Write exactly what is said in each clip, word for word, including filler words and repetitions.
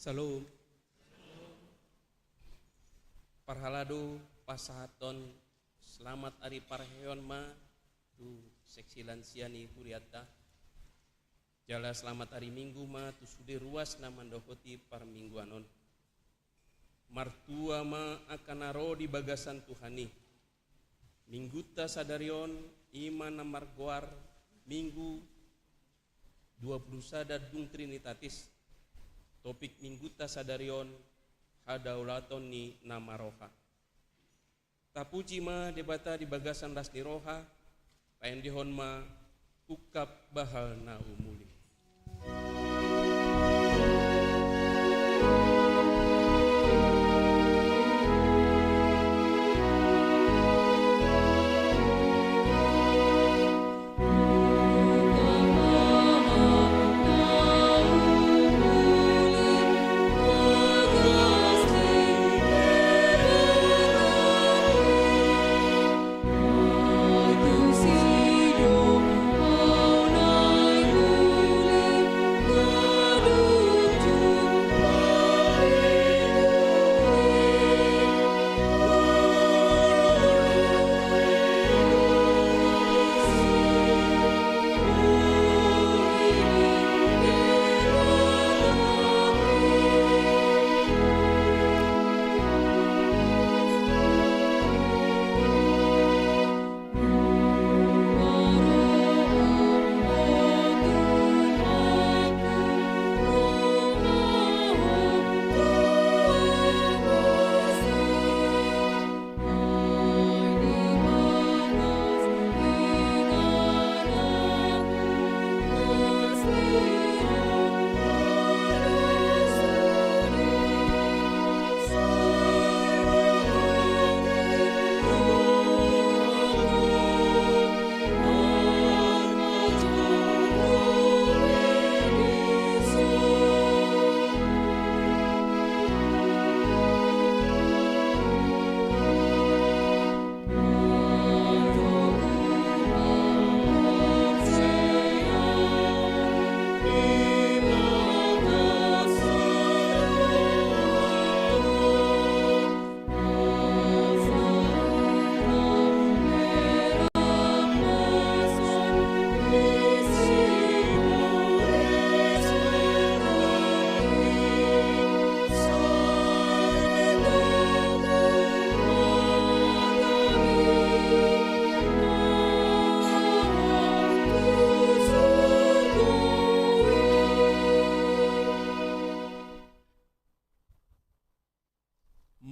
Syalom. Parhalado, pasahathon selamat ari parheheon ma tu seksi lansia ni hurianta. Jala selamat ari Minggu ma tu sude ruas na mandohoti parmingguan on. Martua ma angka na ro di bagasan Tuhan i. Minggunta sadari on i ma na margoar Minggu dua puluh sada dung Trinitatis. Topik Minggunta sadari on: Hadaulaton ni na marroha. Tapuji ma Debata di bagasan las ni roha. Paendehon ma ungkap bahal na umuli.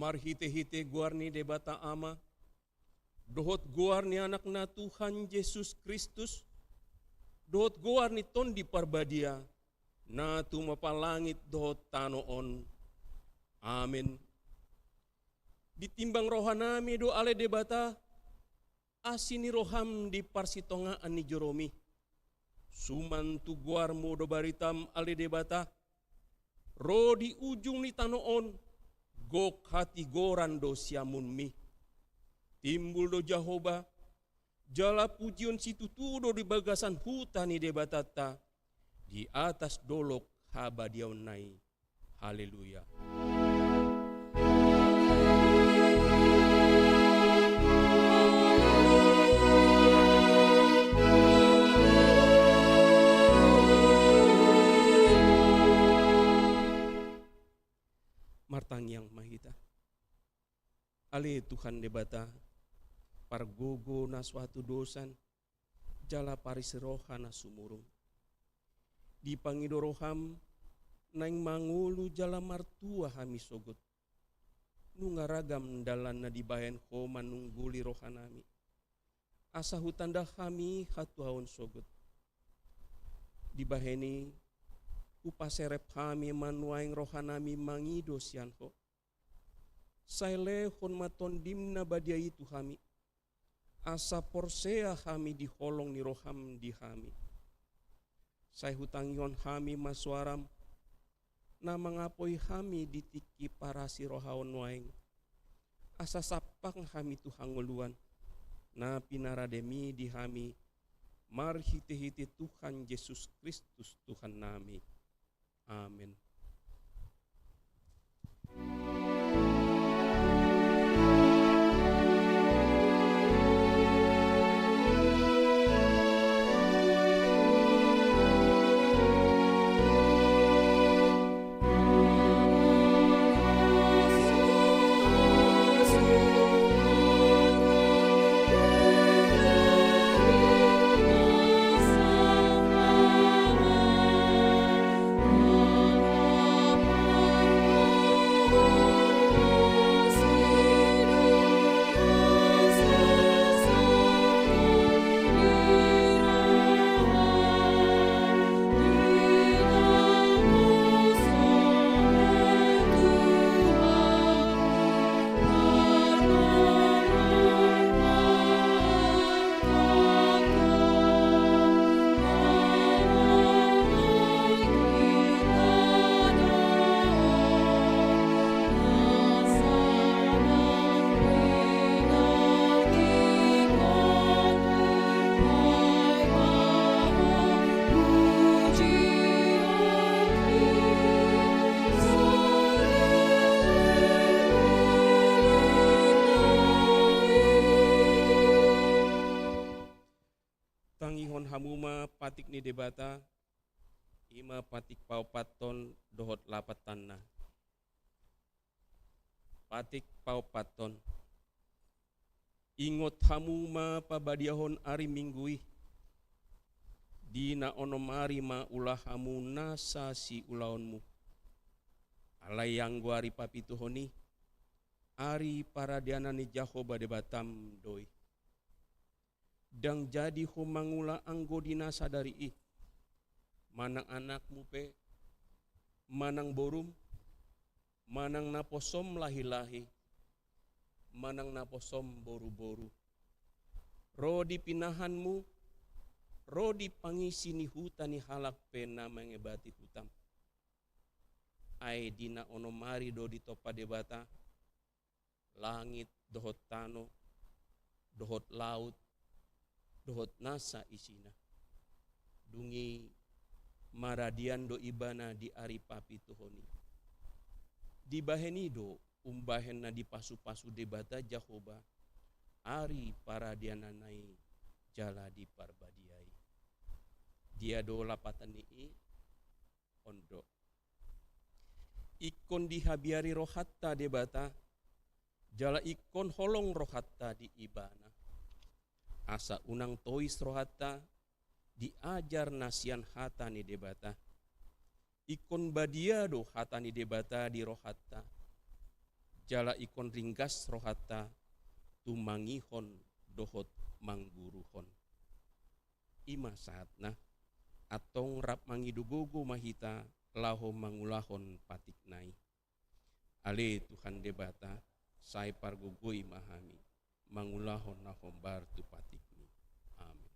Marhitehite goar ni Debata Ama, dohot goar ni Anakna Tuhan Jesus Kristus, dohot goar ni Tondi Parbadia, na tumompa langit dohot tano on. Amen. Ditimbang rohanami do ale Debata, asi ni roham di parsitongaan ni joromi. Suman tu goarmu do baritam ale Debata, ro di ujung ni tano on, gok hatigoran do siamunmi. Timbul do Jahowa, jala pujion situtu do di bagasan huta ni Debatanta, di atas dolok habadiaonna i. Haleluya. Martangiang ma hita. Ale Tuhan Debata, pargogo na so hatudosan, jala parisi roha na sumurung. Dipangido roham, naeng mangolu jala martua hami sogot. Nunga ragam dalan na dibahen ho manungguli rohanami. Asa hutanda hami hatuaon sogot. Dibahen i, hupaserep hami ma nuaeng rohanami mangido sian ho. Sai lehon ma Tondim na badia i tu hami, asa porsea hami di holong ni roham di hami. Sai hutangihon hami ma soaram, na mangapoi hami di tingki parasi roha on nuaeng, asa sampang hami tu hangoluan, na pinarademi di hami, marhitehite Tuhan Jesus Kristus Tuhannami. Amen. Tangihon hamu ma patik ni Debata, i ma patik paompathon dohot lapatanna. Patik paompathon. Ingot hamu ma pabadiahon ari Minggu i, di na onom ari ma ula hamu nasa siulaonmu. Alai anggo ari papituhon i, ari paradianan ni Jahowa Debatam do i. Ndang jadi ho mangula anggo di na sadari i, manang anakmu pe, manang borum, manang naposom lahilahi, manang naposom boruboru. Ro di pinahanmu, ro di pangisi ni huta ni halak pe na mangebati hutam. Ai di na onom ari do ditompa Debata langit dohot tano, dohot laut, dohot nasa isina. Dung i maradian do ibana di ari papituhon i. Dibahen i do umbahen na dipasupasu Debata Jahowa ari paradiananna i jala diparbadiai. Dia do lapatan ni i? On do. Ingkon dihabiari rohanta Debata, jala ingkon holong rohanta di Ibana. Asa unang tois rohanta diajar na sian hata ni Debata. Ingkon badia do hata ni Debata di rohanta, jala ingkon ringgas rohanta tumangihon dohot mangguruhon. I ma sahatna, antong rap mangido gogo ma hita laho mangulahon patikna i. Ale Tuhan Debata, sai pargogoi ma hami mangulahon na hombar tu patikmi. Amen.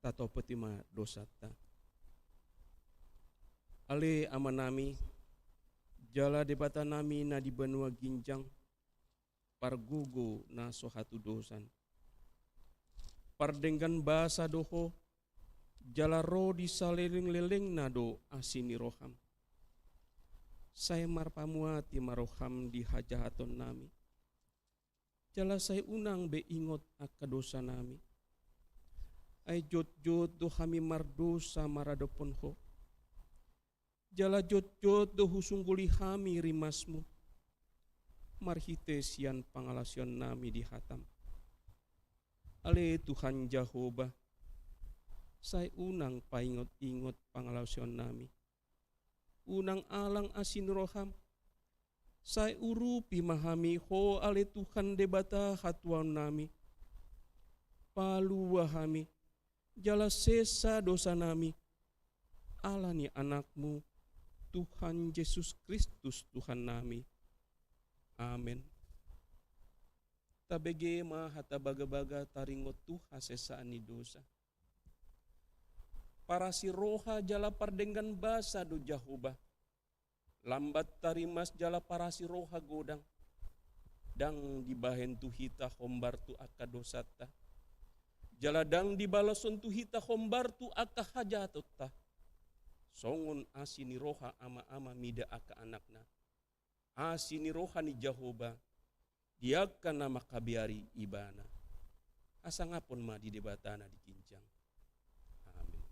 Tatopoti ma dosanta. Ale Amanami, jala Debatanami na di banua ginjang, pargogo na so hatudosan. Pardenggan basa do Ho, jala ro di saleleng-lelengna do asi ni roham. Sai marpamuati ma roham di hajahatonnami. Jala sai unang be ingot angka dosanami. Ai jotjot do hami mardosa maradophon Ho. Jala jotjot do husungguli hami rimasmu marhite sian pangalaosionnami di hatam. Ale Tuhan Jahowa, sai unang paingot-ingot pangalaosionnami. Unang alang asi ni roham. Sai urupi ma hami Ho ale Tuhan Debata hatuaonnami. Palua hami, jala sesa dosanami, ala ni Anakmu, Tuhan Jesus Kristus Tuhannami. Amen. Tabege ma hata bagabaga taringot tu hasesaan ni dosa. Parasi roha jala pardenggan basa do Jahowa. Lambat tarimas jala parasi roha godang. Ndang dibahen tu hita hombar tu angka dosanta. Jala ndang dibaloshon tu hita hombar tu angka hajahatonta. Songon asi ni roha ama-ama mida angka anakna. Asi ni roha ni Jahowa, di angka na mangkabiari Ibana. Hasangapon ma di Debata na di ginjang. Amen.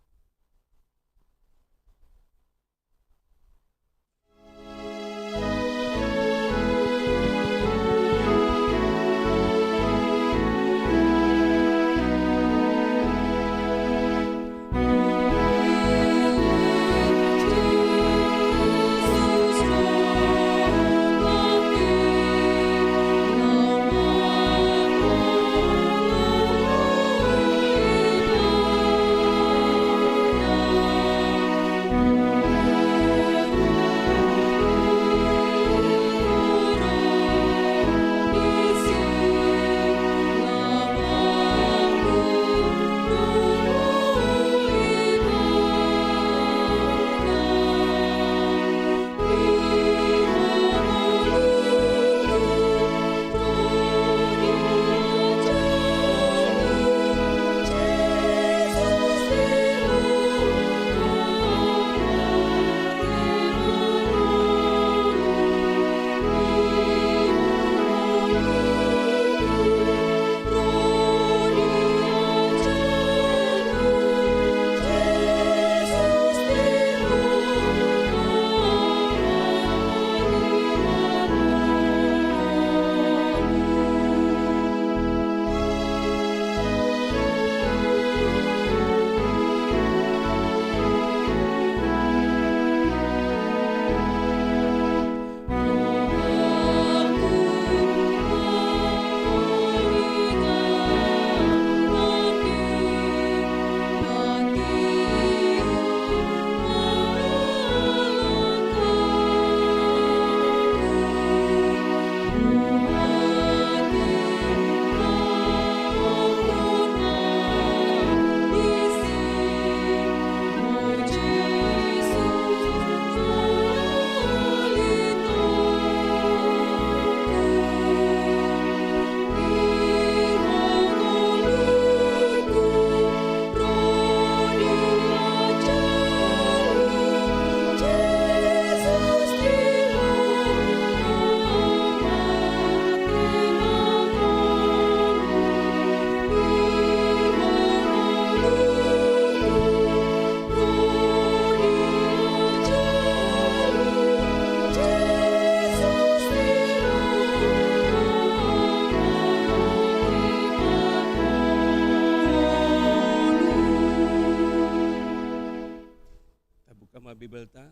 Tabuka ma Bibelta,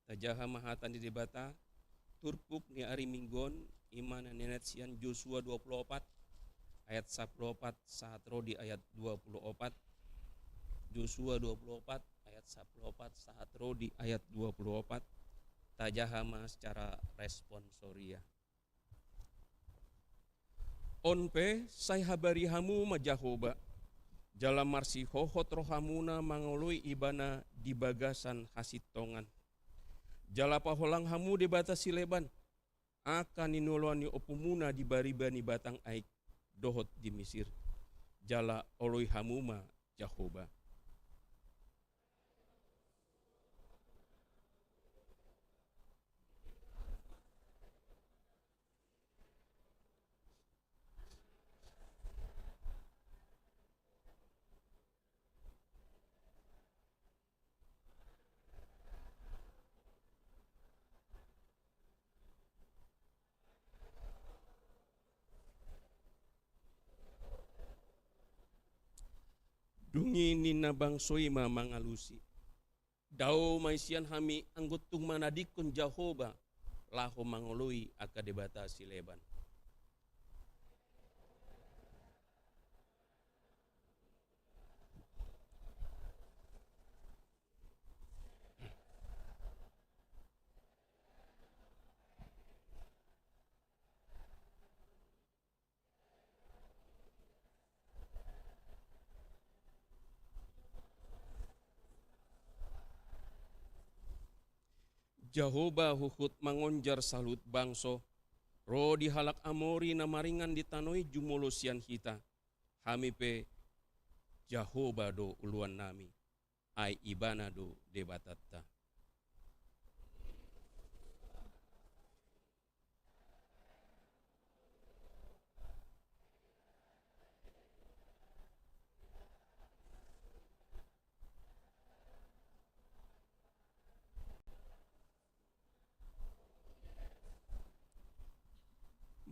tajaha ma hata ni Debata, turpuk ni ari Minggu on, i ma na niaet sian Josua dua puluh opat, ayat sapuluh opat sahat ro di ayat dua puluh opat. Josua dua puluh opat, ayat sapuluh opat sahat ro di ayat dua puluh opat. Tajaha ma secara responsoria. On pe, sai habari hamu ma Jahowa, jala marsihohot rohamuna mangoloi ibana di bagasan hasintongan. Jala paholang hamu Debata sileban, angka ninoloan ni ompumuna di bariba ni batang aek dohot di Misir, jala oloi hamu ma Jahoba. Dung i ninna bangso i ma mangalusi: Dao ma i sian hami, anggo tung manadingkon Jahoba laho mangoloi angka debata sileban. Jahoba huhut mangonjar saluhut bangso, ro di halak Amori na maringan di tano i jumolo sian hita. Hami pe Jahoba do oloannami, ai Ibana do Debatanta.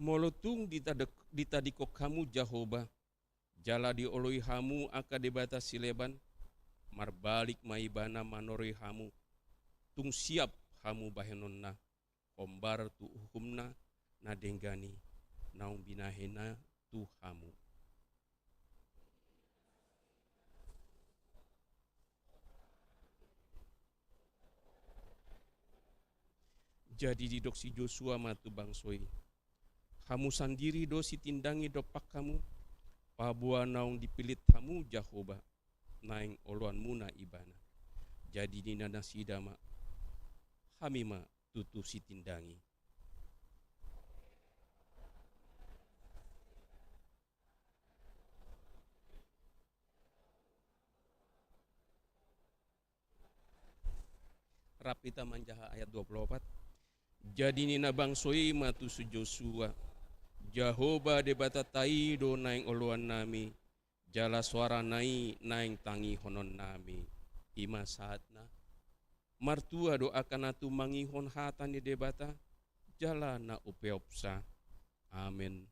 Molo tung ditadek-, ditadingkon hamu Jahoba, jala dioloi hamu angka debata sileban, marbalik ma Ibana manoroi hamu, tung siap hamu bahenonna, hombar tu uhumna na denggan i naung binahenna tu hamu. Jadi didok si Josua ma tu bangso i: Hamu sandiri do sitindangi dompak hamu, paboa naung dipillit hamu Jahoba, naeng oloanmuna Ibana. Jadi ninna nasida ma: Hami ma tutu sitindangi. Rap hita manjaha ayat dua pulu opat. Jadi ninna bangso i ma tu si Josua: Jahoba Debatanta i do naeng oloannami, jala soarana i naeng tangihononnami. I ma sahatna. Martua do angka na tumangihon hata ni Debata, jala na upeopsa. Amen.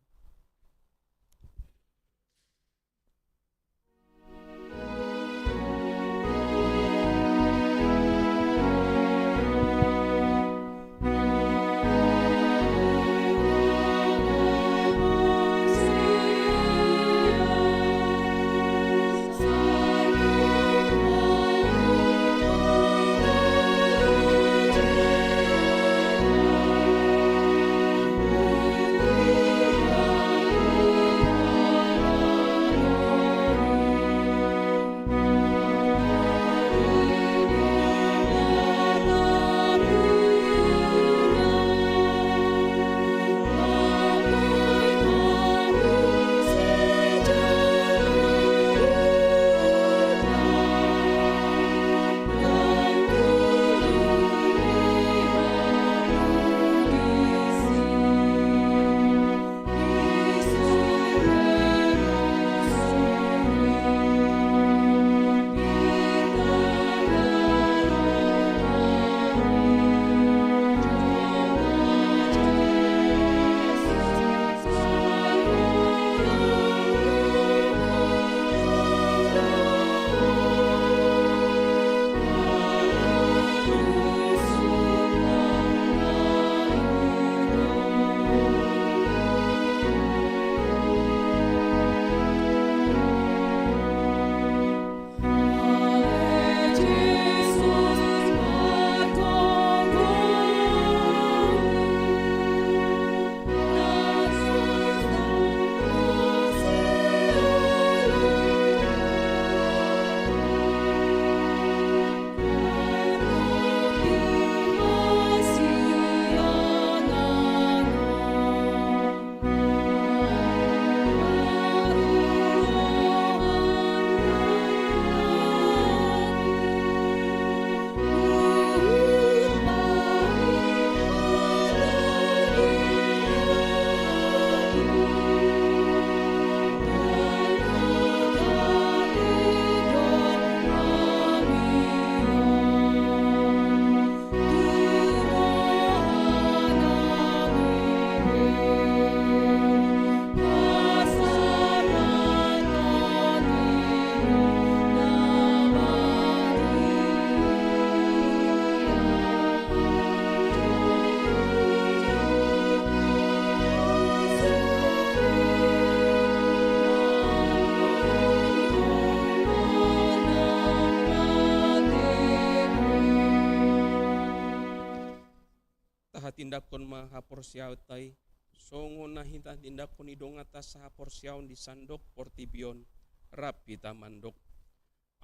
Tindakkon ma haporseaonta i, songon na hita tindakkon i donganta sahaporseaon di sandok portibi on, rap hita mandok.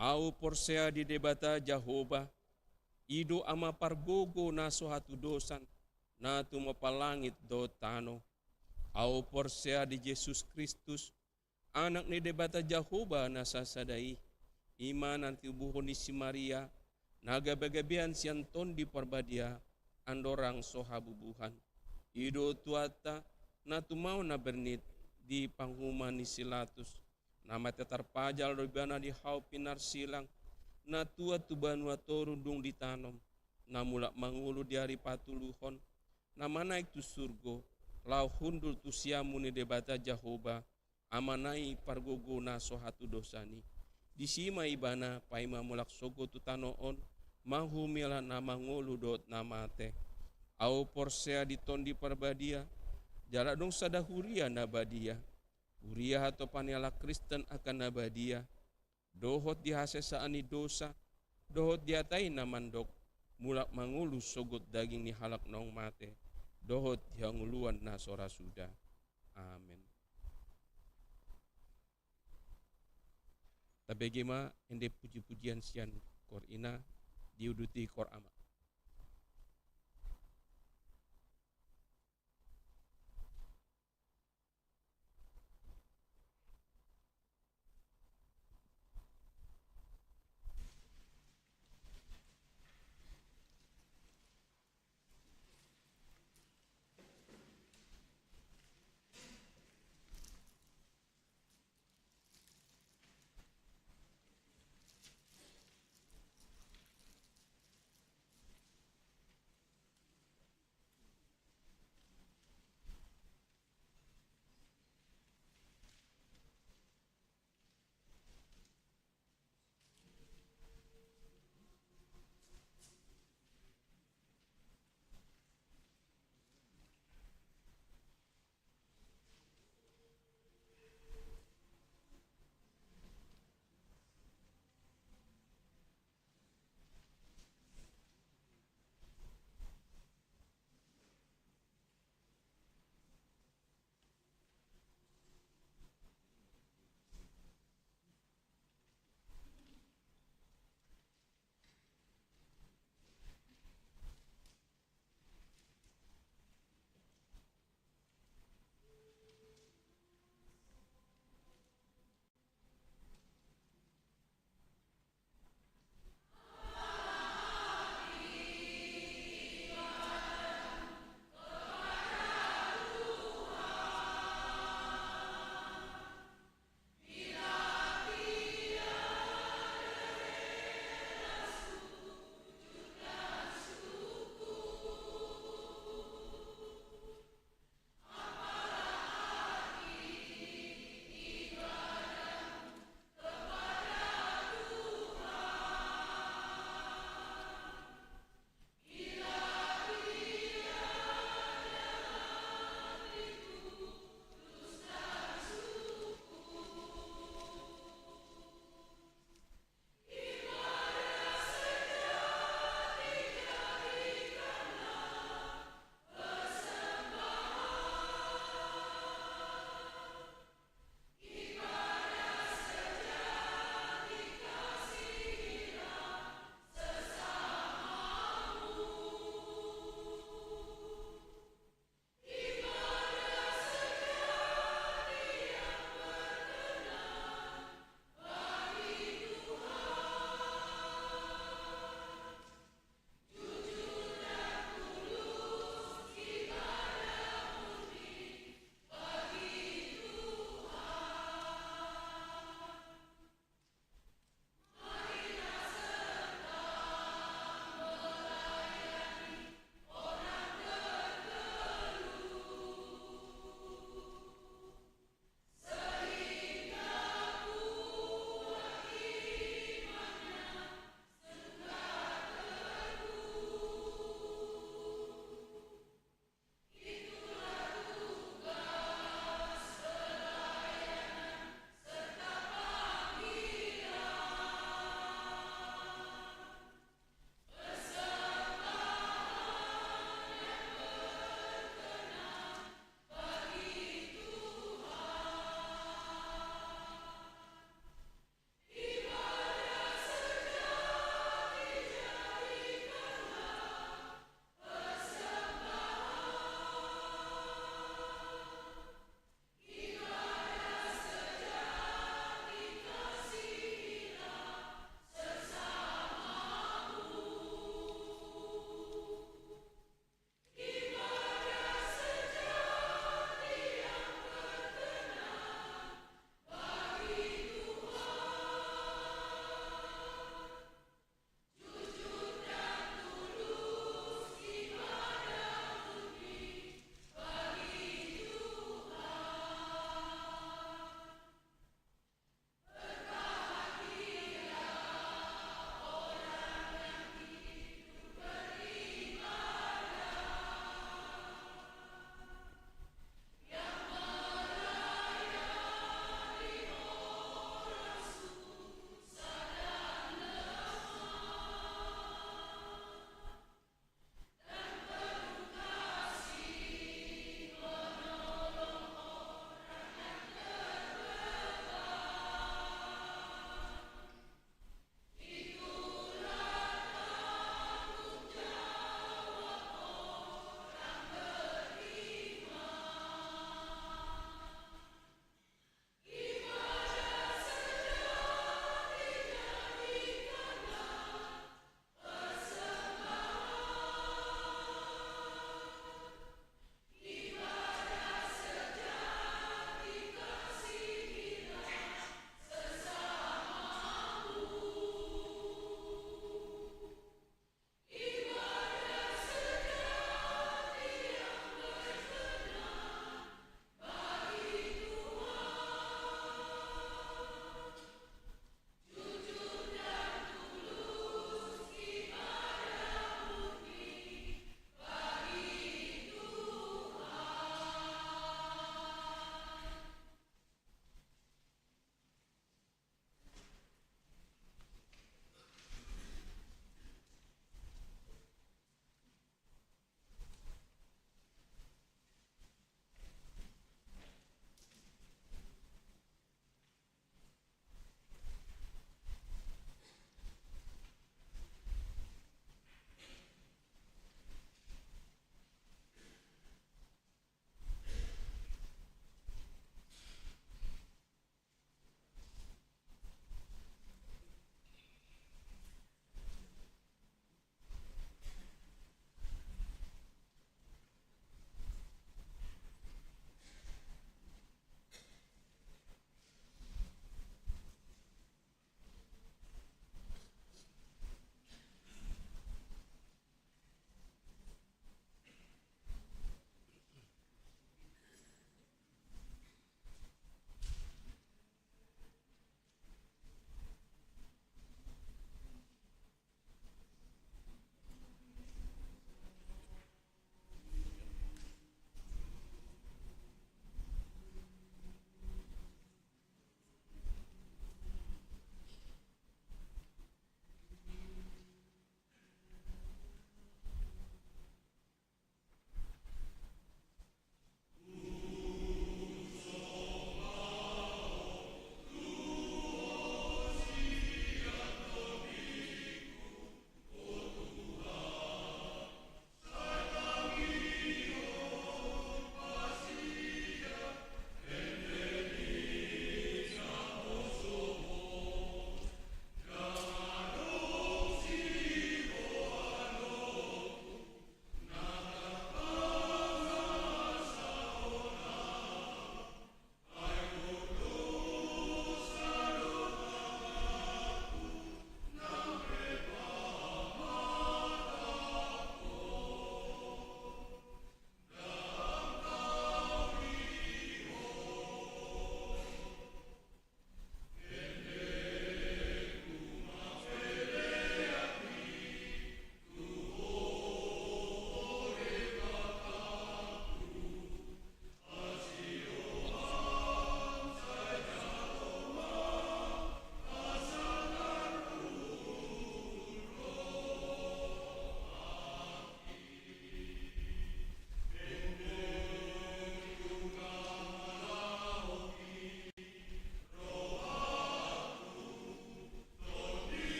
Ahu porsea di Debata Jahowa, i do Ama pargogo na so hatudosan, na tumompa langit dohot tano. Ahu porsea di Jesus Kristus, Anak ni Debata Jahowa na sasada i, i ma na titubuhon ni si Maria, na gabegabean sian Tondi Parbadia, andorang so habubuhan. I do Tuhanta, na tumaon na bernit di panguhuman ni si Latus, na mate tarpajal do ibana di hau pinarsilang, na tuat tu banua toru dung ditanom, na mulak mangolu di ari patoluhon, na manaek tu surgo, laho hundul tu siamun ni Debata Jahowa, Amana i pargogo na so hatudosan i. Disi ma ibana paima mulak sogot tu tano on, manguhumi na mangolu dohot na mate. Ahu porsea di Tondi Parbadia, jala adong sada huria na badia. Huria hatopan ni halak Kristen angka na badia, dohot di hasesaan ni dosa, dohot di hata i na mandok, mulak mangolu sogot daging ni halak naung mate, dohot di hangoluan na so ra suda. Amen. Tabege ma ende puji-pujian sian koor ina, diuduti koor ama.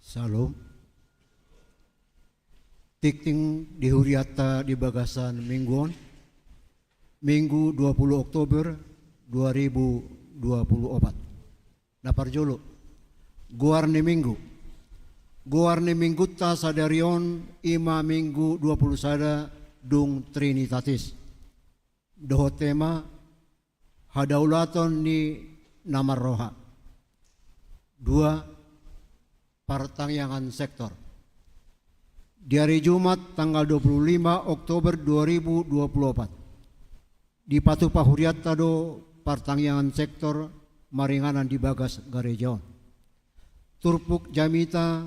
Syalom. Tingting di huriatta di bagasan minggu on, Minggu dua puluh Oktober dua ribu dua puluh opat. Na parjolo, goar ni minggu. Goar ni minggunta sadari on i ma Minggu dua puluh sada dung Trinitatis. Dohot tema, hadaulaton ni na marroha. Dua, partangiangan sektor. Di ari Jumat tanggal dua puluh lima Oktober dua ribu dua puluh opat, dipatupa huriatta do partangiangan sektor maringanan di bagas gareja on. Turpuk jamita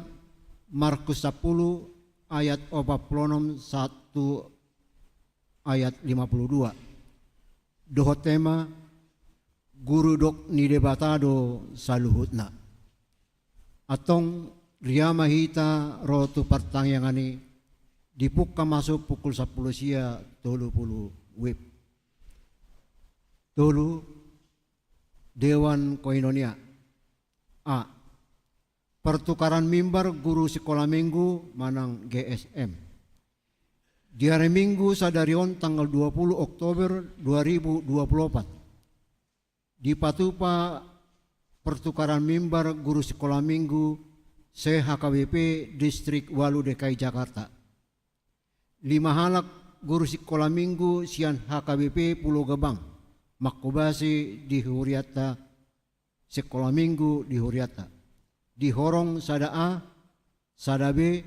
Markus sampulu ayat opat puluh onom sahat tu ayat lima puluh dua. Dohot tema, guru dok ni Debata do saluhutna. Antong ria ma hita ro tu partangiangan i, dipungka masuk pukul sampulu sia tolu puluh wib. Tolu, Dewan Koinonia. A. Pertukaran mimbar guru sikola minggu manang G S M. Di ari Minggu sadari on tanggal dua puluh Oktober dua ribu dua puluh opat, dipatupa pertukaran mimbar guru sikola minggu se-H K B P Distrik ualu D K I Jakarta. Lima halak guru sikola minggu sian H K B P Pulo Gebang mangkobasi di huriatta, sikola minggu di huriatta, di horong sada A, sada B,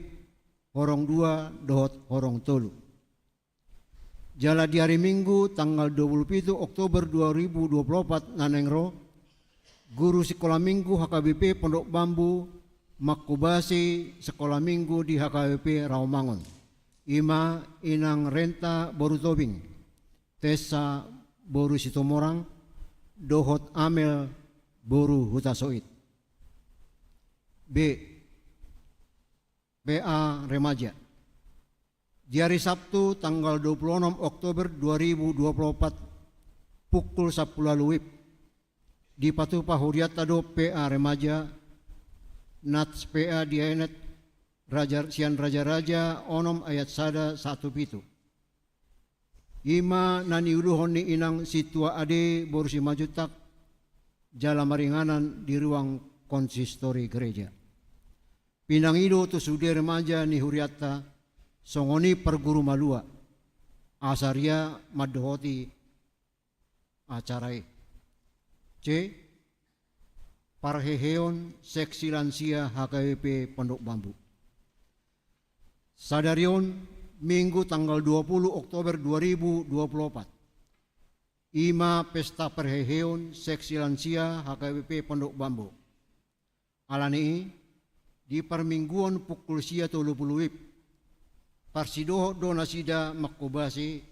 horong dua dohot horong tolu. Jala di ari Minggu tanggal dua puluh pitu Oktober dua ribu dua puluh opat na naeng ro, guru sikola minggu H K B P Pondok Bambu mangkobasi sikola minggu di H K B P Rawamangun, i ma Inang Renta boru Tobing, Tessa boru Situmorang, dohot Amel boru Hutasoit. B. P A Remaja. Di ari Sabtu tanggal dua puluh onom Oktober dua ribu dua puluh opat, pukul sampulu ualu wib, dipatupa huriatta do P A Remaja, nats P A dienet, raja, sian Raja-raja onom ayat sada sahat tu pitu. I ma na niuluhon ni Inang Sintua Ade boru Simanjuntak, jala maringanan di ruang konsistori gereja. Pinangido tu sude remaja ni huriatta, songon i parguru malua, asa ria mandohoti acara i. C. Parheheon seksi lansia H K B P Pondok Bambu. Sadari on, Minggu tanggal dua puluh Oktober dua ribu dua puluh opat, i ma pesta parheheon seksi lansia H K B P Pondok Bambu. Alani i, di parmingguon pukul sia tolu puluh wib, parsidohot do nasida mangkobasi,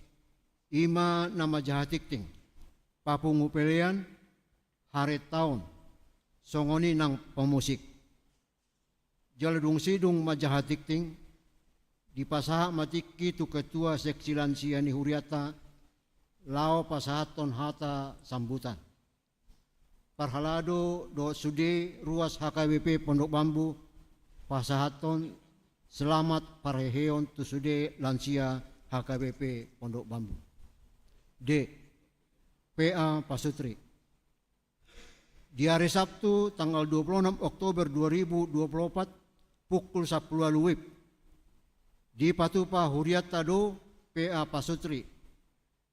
i ma na manjaha tingting, papungu pelean, harentaon, songon i nang pamusik. Jala dung sidung manjaha tingting, dipasahat ma tingki tu ketua seksi lansia ni huriatta, laho pasahathon hata sambutan. Parhalado dohot sude ruas H K B P Pondok Bambu pasahathon selamat parheheon tu sude lansia H K B P Pondok Bambu. D. P A Pasutri. Di ari Sabtu tanggal dua puluh onom Oktober dua ribu dua puluh opat, pukul sampulu ualu wib, dipatupa huriatta do P A Pasutri,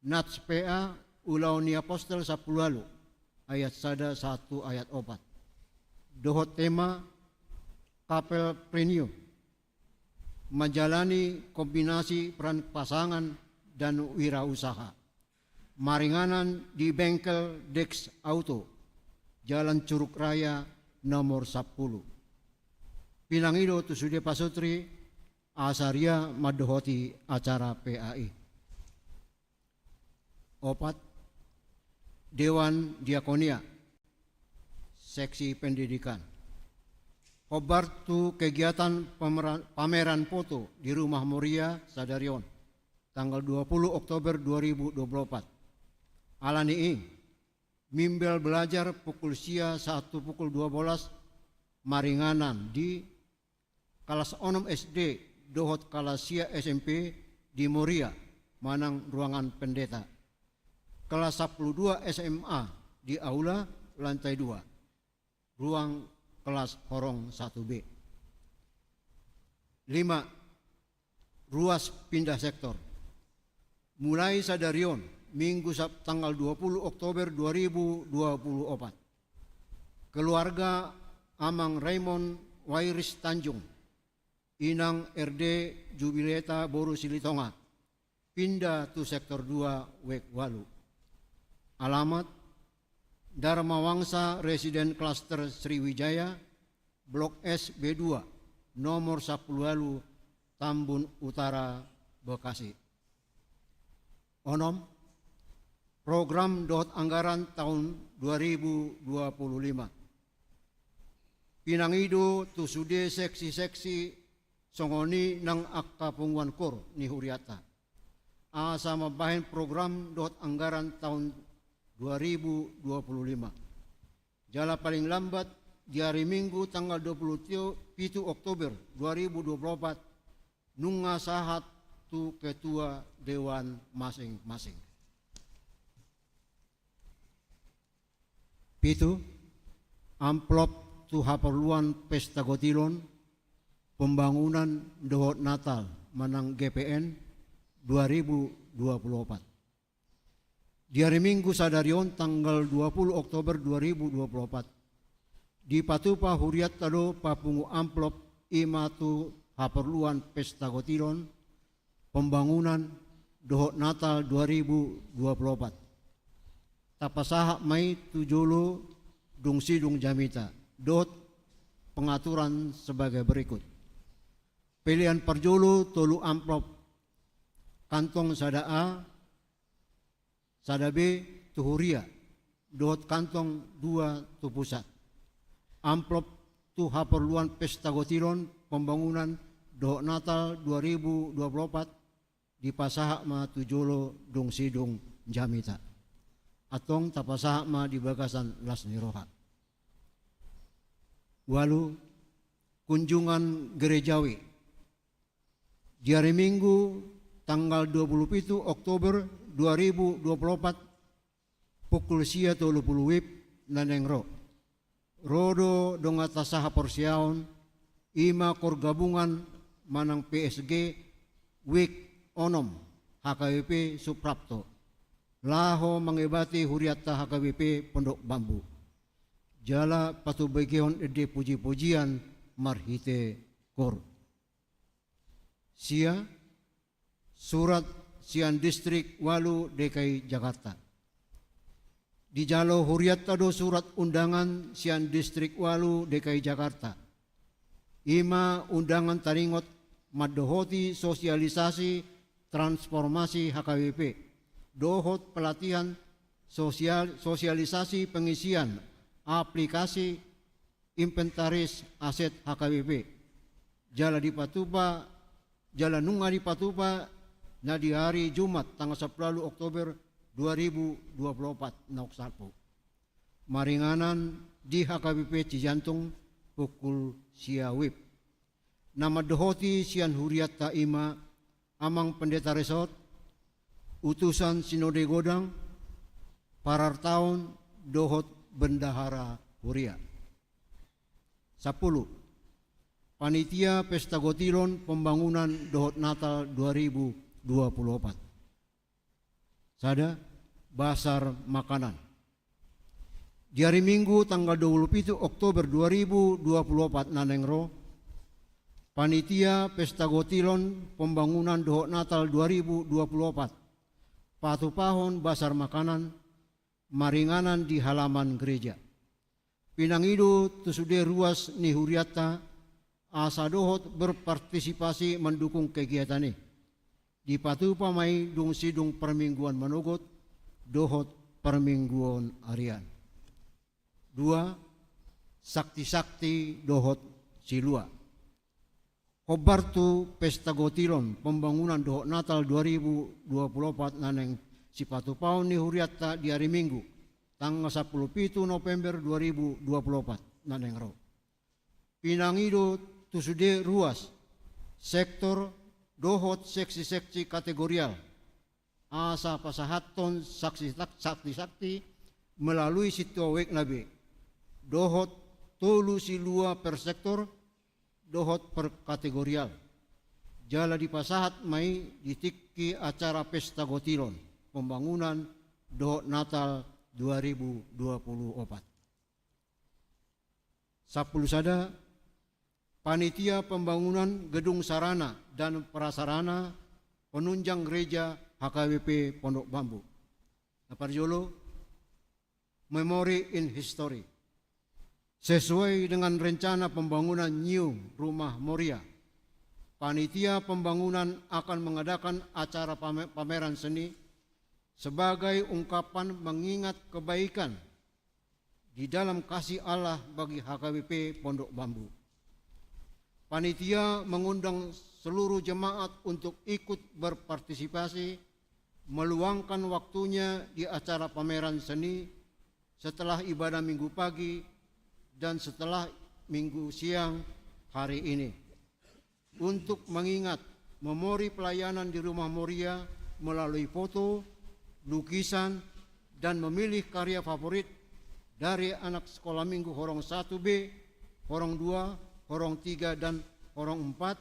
nats P A, Ulaon ni Apostel sampulu ualu ayat sada sahat tu ayat opat. Dohot tema, Kapel Premium, manjalani kombinasi peran pasangan dan wirausaha. Maringanan di bengkel Dex Auto, Jalan Curug Raya nomor sampulu. Pinangido tu sude pasutri, asa ria mandohoti acara P A i. Opat, Dewan Diakonia, Seksi Pendidikan. Hombar tu kegiatan pameran, pameran foto di Rumah Moria sadari on, tanggal dua puluh Oktober dua ribu dua puluh opat. Alani i, bimbel belajar pukul sia sahat tu pukul dua bolas, maringanan di Kelas onom S D dohot kelas sia S M P di Moria manang ruangan pendeta. Kelas sampulu dua S M A di aula lantai dua, ruang kelas horong satu B. Lima, ruas pindah sektor. Mulai sadari on, Minggu Sab-, tanggal dua puluh Oktober dua ribu dua puluh opat, keluarga Amang Raymond Wairis Tanjung, Inang R D Jubileta boru Silitonga, pindah tu sektor dua, wik walu. Alamat: Dharma Wangsa Resident Cluster Sriwijaya, Blok S B dua, nomor sampulu walu, Tambun Utara, Bekasi. Onom, program dohot anggaran taon dua ribu dua puluh lima. Pinangido tu sude seksi-seksi songon i nang angka punguan KUR ni hurianta, asa mambahen program dohot anggaran taon dua ribu dua puluh lima. Jala paling lambat di ari Minggu tanggal dua puluh pitu Oktober dua ribu dua puluh opat, nunga sahat tu ketua dewan masing-masing. Pitu, amplop tu haporluan pesta gotilon, pembangunan dohot Natal manang G P N dua ribu dua puluh opat. Di ari Minggu sadari on, tanggal dua puluh Oktober dua ribu dua puluh opat, dipatupa hurianta do papungu amplop i ma tu haporluan pesta gotilon, pembangunan dohot Natal dua ribu dua puluh opat. Tapasahat ma i tu jolo dung sidung jamita dohot pengaturan sebagai berikut. Pelean parjolo tolu amplop, kantong sada A, sada B tu huria, dohot kantong dua tu pusat. Amplop tu haporluan pesta gotilon, pembangunan dohot Natal dua ribu dua puluh opat dipasahat ma tu jolo dung sidung jamita. Antong tapasahat ma di bagasan las ni roha. Ualu, kunjungan gerejawi. Di ari Minggu tanggal dua puluh pitu Oktober dua ribu dua puluh opat, pukul sia tolu pulu WIB na naeng ro, ro do donganta sahaporseaon, i ma KUR gabungan manang P S G, wik onom, H K B P Suprapto, laho mangebati hurianta H K B P Pondok Bambu. Jala patubegehon ende puji-pujian marhite KUR. Sia, surat sian Distrik Ualu D K I Jakarta. Dijalo hurianta do surat undangan sian Distrik Ualu D K I Jakarta. I ma undangan taringot mandohoti sosialisasi transformasi H K B P dohot pelatihan sosial-, sosialisasi pengisian aplikasi inventaris aset H K B P. Jala dipatupa, jala nunga dipatupa na di ari Jumat tanggal sampulu ualu Oktober dua ribu dua puluh opat naung salpu. Maringanan di H K B P Cijantung pukul sia WIB. Na mandohoti sian hurianta i ma Amang Pendeta Resort, utusan Sinode Godang, parartaon dohot bendahara huria. Sampulu, panitia pesta gotilon pembangunan dohot Natal dua ribu dua puluh opat. Sada, basar makanan. Di ari Minggu tanggal dua puluh pitu Oktober dua ribu dua puluh opat na naeng ro, panitia pesta gotilon pembangunan dohot Natal dua ribu dua puluh opat patupahon basar makanan maringanan di halaman gereja. Pinangido tu sude ruas ni hurianta asa dohot berpartisipasi mandukung kegiatan i. Dipatupa ma i dung sidung parmingguan manogot dohot parmingguan arian. Dua, sakti-sakti dohot silua. Hombar tu pesta gotilon pembangunan dohot Natal dua ribu dua puluh opat na naeng sipatupaon ni hurianta di ari Minggu tanggal sampulu pitu November dua ribu dua puluh opat na naeng ro. Pinangido tu sude ruas, sektor, dohot seksi-seksi kategorial, asa pasahathon saksi-, saksi-saksi melalui sintua wekna be, dohot tolu silua per sektor, dohot per kategorial. Jala dipasahat ma i di tingki acara Pesta Gotilon, Pembangunan, dohot Natal dua ribu dua puluh opat. Sampulu sada, Panitia Pembangunan Gedung Sarana dan Prasarana Penunjang Gereja H K B P Pondok Bambu. Na parjolo, Memory in History. Sesuai dengan rencana pembangunan New Rumah Moria, panitia pembangunan akan mengadakan acara pame-, pameran seni sebagai ungkapan mengingat kebaikan di dalam kasih Allah bagi H K B P Pondok Bambu. Panitia mengundang seluruh jemaat untuk ikut berpartisipasi, meluangkan waktunya di acara pameran seni setelah ibadah Minggu pagi dan setelah Minggu siang hari ini, untuk mengingat memori pelayanan di Rumah Moria melalui foto, lukisan, dan memilih karya favorit dari anak sekolah minggu horong satu B, horong dua, horong tiga, dan horong empat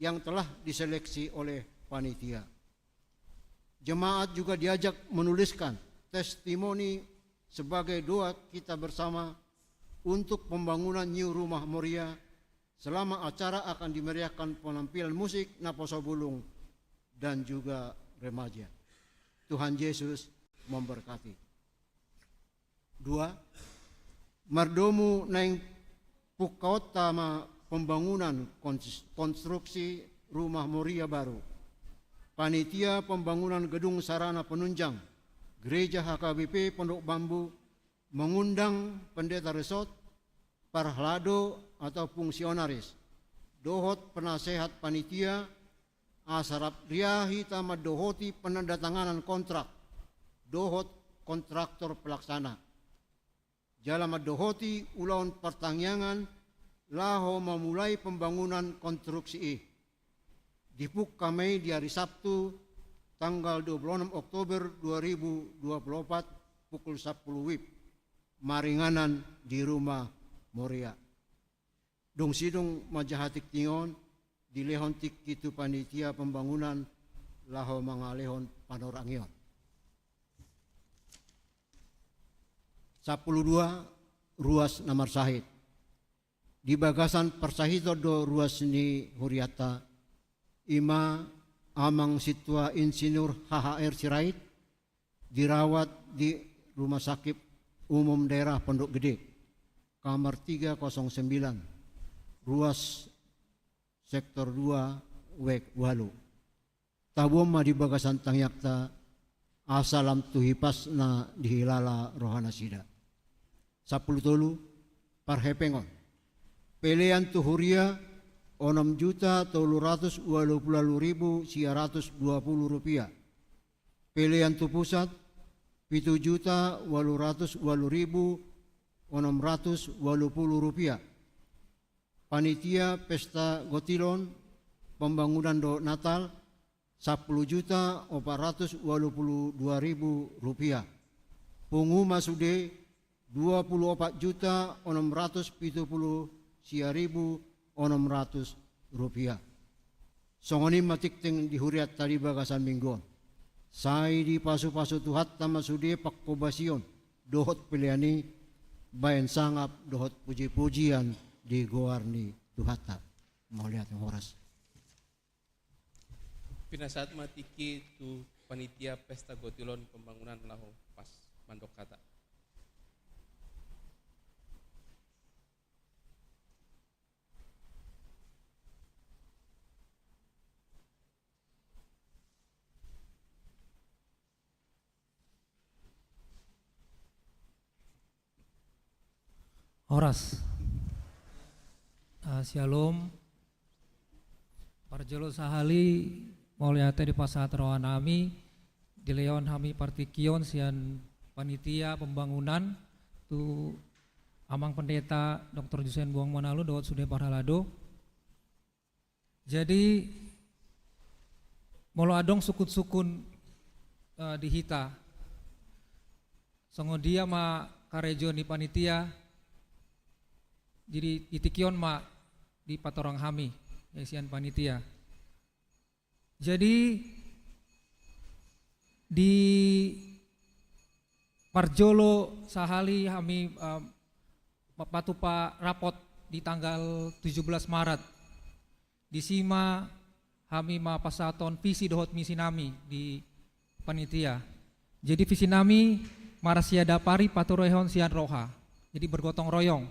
yang telah diseleksi oleh panitia. Jemaat juga diajak menuliskan testimoni sebagai doa kita bersama untuk pembangunan New Rumah Moria. Selama acara akan dimeriahkan penampilan musik Naposo Bulung dan juga remaja. Tuhan Yesus memberkati. Dua, mardomu naeng pungkaonta ma pembangunan kons-, konstruksi Rumah Moria baru. Panitia Pembangunan Gedung Sarana Penunjang Gereja H K B P Pondok Bambu mengundang pendeta resort, parhalado atau fungsionaris, dohot penasehat panitia, asa rap ria hita mandohoti penandatanganan kontrak dohot kontraktor pelaksana. Jala mandohoti ulaon partangiangan laho mamulai pembangunan konstruksi i. Dipungka ma i di ari Sabtu, tanggal dua puluh enam Oktober dua ribu dua puluh empat, pukul sampulu WIB, maringanan di Rumah Moria. Dung sidung manjaha tingki on, dilehon tingki tu panitia pembangunan laho mangalehon panorangion. Sampulu dua, ruas na marsahit. Di bagasan parsahiton do ruas ni hurianta, i ma Amang Sintua Insinyur H H R Sirait, dirawat di Rumah Sakit Umum Daerah Pondok Gede, kamar tiga kosong sembilan, ruas sektor dua, wek ualu. Tabuon ma di bagasan tangiangta, asa lam tu hipasna dihilala rohanasida. Sampulu tolu, parhepengon. Pelean tu huria, onom juta tolu ratus ualu pulu ualu ribu sia ratus dua pulu rupiah. Pelean tu pusat, pitu juta ualu ratus ualu ribu onom ratus ualu pulu rupiah. Panitia Pesta Gotilon, Pembangunan dohot Natal, sampulu juta opat ratus ualu pulu dua ribu rupiah. Pungu ma sude, dua pulu opat juta onom ratus pitu pulu sia ribu onom ratus rupiah. Songon i ma tingting di hurianta di bagasan minggu on. Sai dipasupasu Tuhanta ma sude pangkobasion dohot pelean i, bahen sangap dohot pujipujian di goar ni Tuhanta. Mauliate, horas. Pinasahat ma tingki tu panitia Pesta Gotilon Pembangunan laho pas mandok hata. Horas. Ah, syalom. Parjolo sahali, mauliate dipasahat rohanami, dilehon hami partingkion sian panitia pembangunan tu Amang Pendeta Doktor Jusen Buang Manalu dohot sude parhalado. Jadi, molo adong sukun-sukun, eh, di hita, songon dia ma karejo ni panitia, jadi di tingki on ma dipatorang hami, eh, sian panitia. Jadi, di parjolo sahali hami, eh, ma-, patupa rapot di tanggal tujuh belas Maret. Disi ma hami ma pasahathon visi dohot misi nami di panitia. Jadi visi nami marsiadapari paturehon sian roha. Jadi bergotong royong.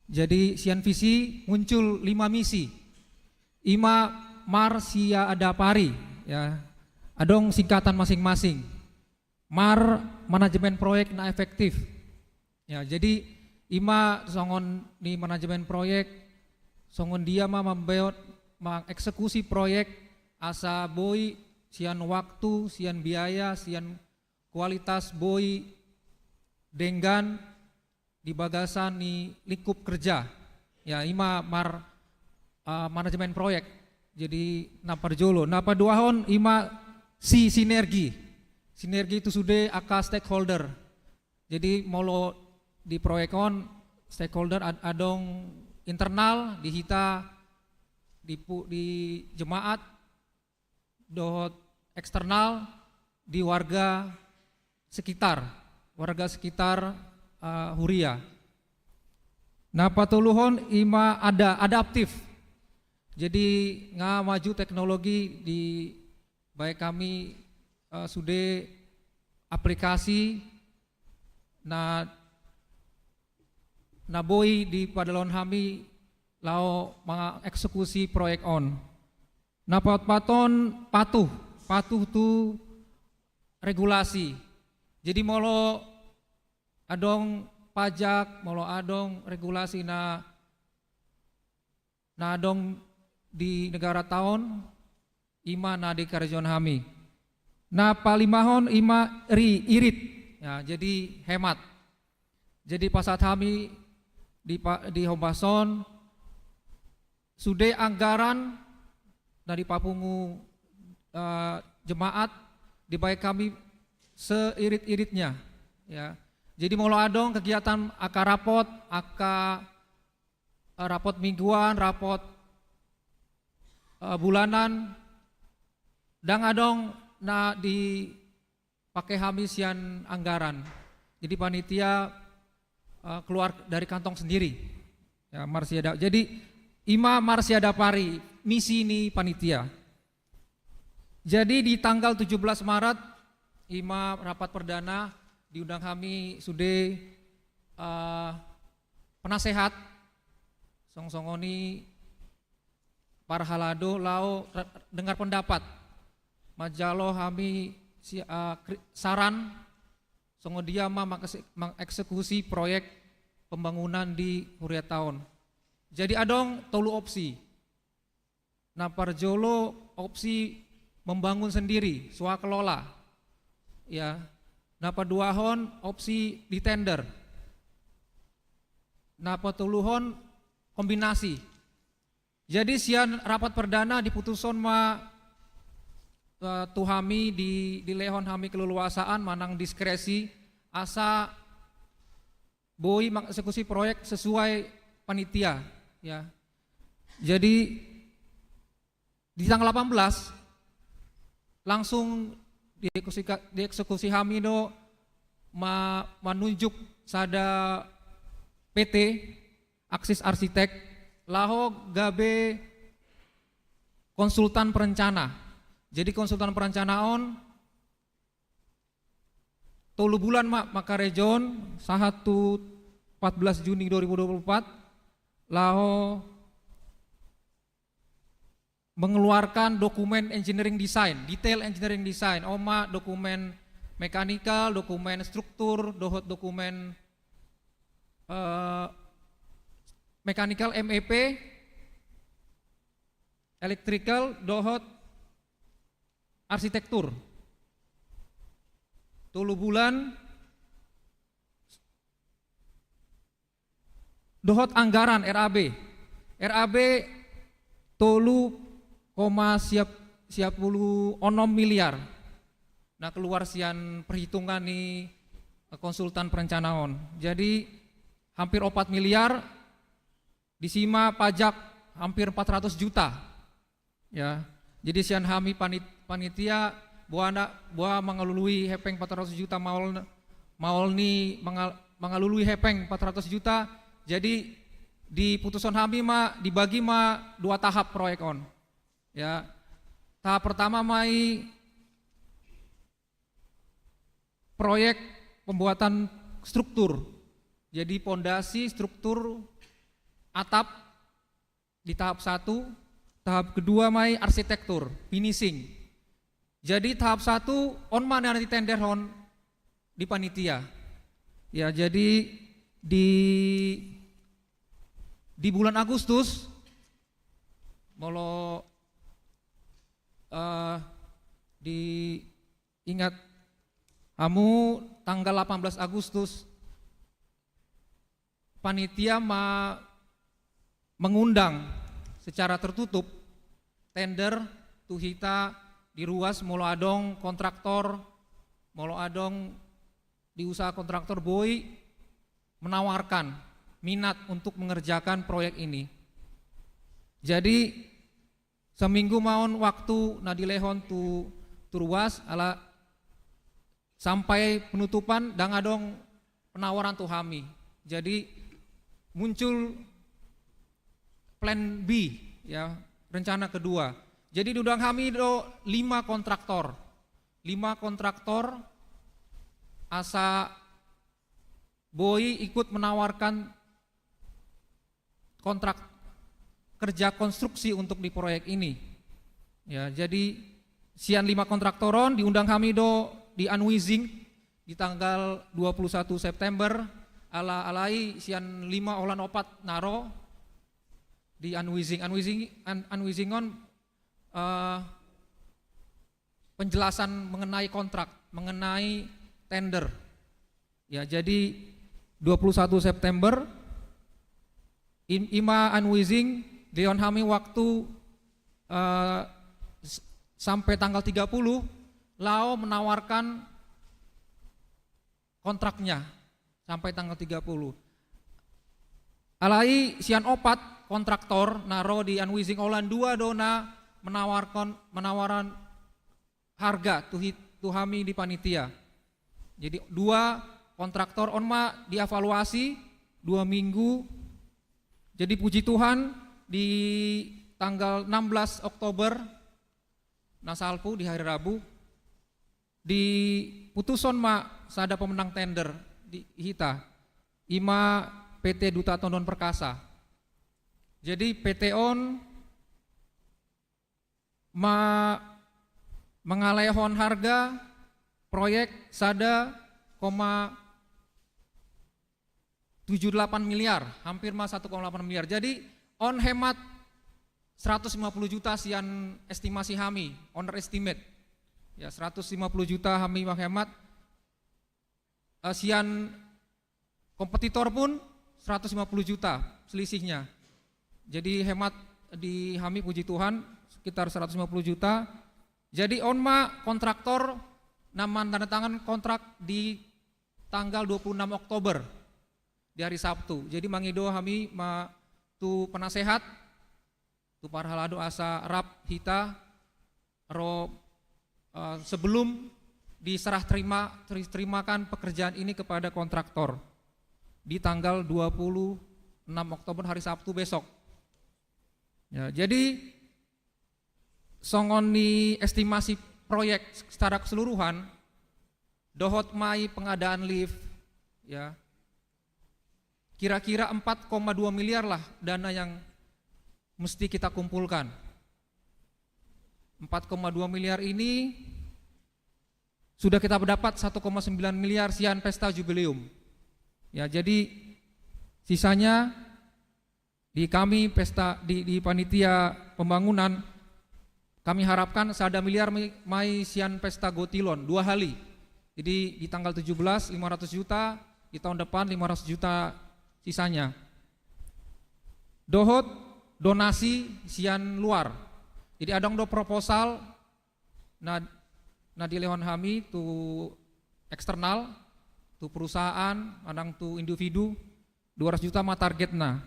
Jadi sian visi muncul lima misi. Ima marsiadapari, ya. Adong singkatan masing-masing. Mar, manajemen proyek na efektif. Ya, jadi ima songon ni manajemen proyek, songon dia ma mambeot, mengeksekusi proyek asa boi sian waktu, sian biaya, sian kualitas boi denggan di bagasan ni lingkup kerja. Ya, ima mar, eh, manajemen proyek. Jadi na parjolo, na paduahon ima si sinergi. Sinergi tu sude angka stakeholder. Jadi molo di proyek on stakeholder ad-, adong internal di hita, di pu-, di jemaat, dohot eksternal di warga sekitar, warga sekitar, eh, huria. Na patoluhon ima ada, adaptif. Jadi nga maju teknologi di baik kami, eh, sude aplikasi na, na boi dipadalahon hami laho mengeksekusi proyek on. Na paopathon patuh, patuh tu regulasi. Jadi molo adong pajak, molo adong regulasi na, na adong di negara ta on, ima na dikarejahon hami. Na palimahon ima ri-, irit. Ya, jadi hemat. Jadi pasahat hami di pa-, di hombas on, sude anggaran na dipapungu, eh, jemaat dibaen hami seirit-iritnya, ya. Jadi molo adong kegiatan angka rapot, angka, eh, rapot mingguan, rapot, eh, bulanan, ndang adong na di pake hami sian anggaran. Jadi panitia, eh, keluar dari kantong sendiri. Ya, marsiada-, jadi ima marsiadapari misi ni panitia. Jadi di tanggal tujuh belas Maret ima rapat perdana, diundang hami sude, eh, penasehat, song-, songon i parhalado laho ra-, dengar pendapat. Manjalo hami si-, eh, kri-, saran songon dia ma mangekse-, mengeksekusi proyek pembangunan di huria ta on. Jadi adong tolu opsi. Na parjolo opsi membangun sendiri, swakelola. Ya. Na paduahon opsi di tender. Na patoluhon kombinasi. Jadi sian rapat perdana diputushon ma, eh, tu hami di, dilehon hami keleluasaan manang diskresi asa boi mengeksekusi proyek sesuai panitia, ya. Jadi di tanggal delapan belas langsung dieksekusi-, dieksekusi hami do ma-, manunjuk sada P T, Axis Arsitek, laho gabe konsultan perencana. Jadi konsultan perencana on tolu bulan ma mangkarejahon, sahat tu empat belas Juni dua ribu dua puluh empat, laho mengeluarkan dokumen engineering design, detail engineering design, on ma dokumen mechanical, dokumen struktur, dohot dokumen, eh, mechanical M E P, electrical, dohot arsitektur. Tolu bulan, dohot anggaran R A B. R A B tolu koma sia pulu onom miliar. Na keluar sian perhitungan ni, eh, konsultan perencana on. Jadi hampir opat miliar, disi ma pajak hampir empat ratus juta. Ya. Jadi sian hami panit-, panitia boha na, boha mangalului hepeng empat ratus juta, maol, maol ni mangal-, mangalului hepeng empat ratus juta. Jadi diputushon hami ma, dibagi ma dua tahap proyek on. Ya. Tahap pertama ma i proyek pembuatan struktur. Jadi pondasi, struktur, atap di tahap satu, tahap kedua ma i arsitektur, finishing. Jadi tahap satu on ma na ditenderhon di panitia. Ya, jadi di, di bulan Agustus, molo, eh, diingat hamu, tanggal delapan belas Agustus, panitia ma-, mengundang secara tertutup tender tu hita di ruas, molo adong kontraktor, molo adong di usaha kontraktor boi menawarkan minat untuk mengerjakan proyek ini. Jadi seminggu ma on waktu na dilehon tu, tu ruas, ala sampai penutupan ndang adong penawaran tu hami. Jadi muncul plan B, ya, rencana kedua. Jadi diundang hami do lima kontraktor. Lima kontraktor asa boi ikut menawarkan kontrak kerja konstruksi untuk di proyek ini. Ya, jadi sian lima kontraktor on diundang hami do di Unwizing di tanggal dua puluh satu September, ala alai sian lima holan opat na ro di Unwizing. Unwizing, Un-, Unwizing on, eh, penjelasan mengenai kontrak, mengenai tender. Ya, jadi dua puluh satu September, im-, i ma Unwizing dilehon hami waktu, eh, s-, sampai tanggal tiga puluh, laho menawarkan kontraknya sampai tanggal tiga puluh. Alai sian opat kontraktor na ro di Unwizing, holan dua do na menawarkan, menawaran harga tu hi-, tu hami di panitia. Jadi dua kontraktor on ma dievaluasi dua minggu. Jadi puji Tuhan, di tanggal enam belas Oktober, na salpu di hari Rabu, diputushon ma sada pemenang tender di hita, i ma P T Duta Tonduan Perkasa. Jadi P T on ma-, mangalehon harga proyek sada koma tujuh delapan miliar, hampir ma satu koma delapan miliar. Jadi on hemat seratus lima puluh juta sian estimasi hami, owner estimate. Ya, seratus lima puluh juta hami menghemat. Eh, sian kompetitor pun seratus lima puluh juta selisihnya. Jadi hemat di hami, puji Tuhan, sekitar seratus lima puluh juta. Jadi on ma kontraktor na manandatangan kontrak di tanggal dua puluh enam Oktober, di hari Sabtu. Jadi mangido hami ma tu penasehat, tu parhalado asa rap hita ro, eh, sebelum diserah terima, teri-, terimakan pekerjaan ini kepada kontraktor di tanggal dua puluh enam Oktober, hari Sabtu besok. Ya, jadi songon ni estimasi proyek secara keseluruhan, dohot ma i pengadaan lift, ya, kira-kira empat koma dua miliar lah dana yang mesti kita kumpulkan. Empat koma dua miliar ini sudah kita dapat satu koma sembilan miliar sian pesta jubileum. Ya, jadi sisanya di kami pesta, di, di panitia pembangunan, kami harapkan sada miliar mai, mai sian pesta gotilon dua hali. Jadi di tanggal tujuh belas lima ratus juta, di tahun depan lima ratus juta sisanya. Dohot donasi sian luar. Jadi adong do proposal na, na dilehon hami tu eksternal, tu perusahaan, manang tu individu, dua ratus juta ma targetna.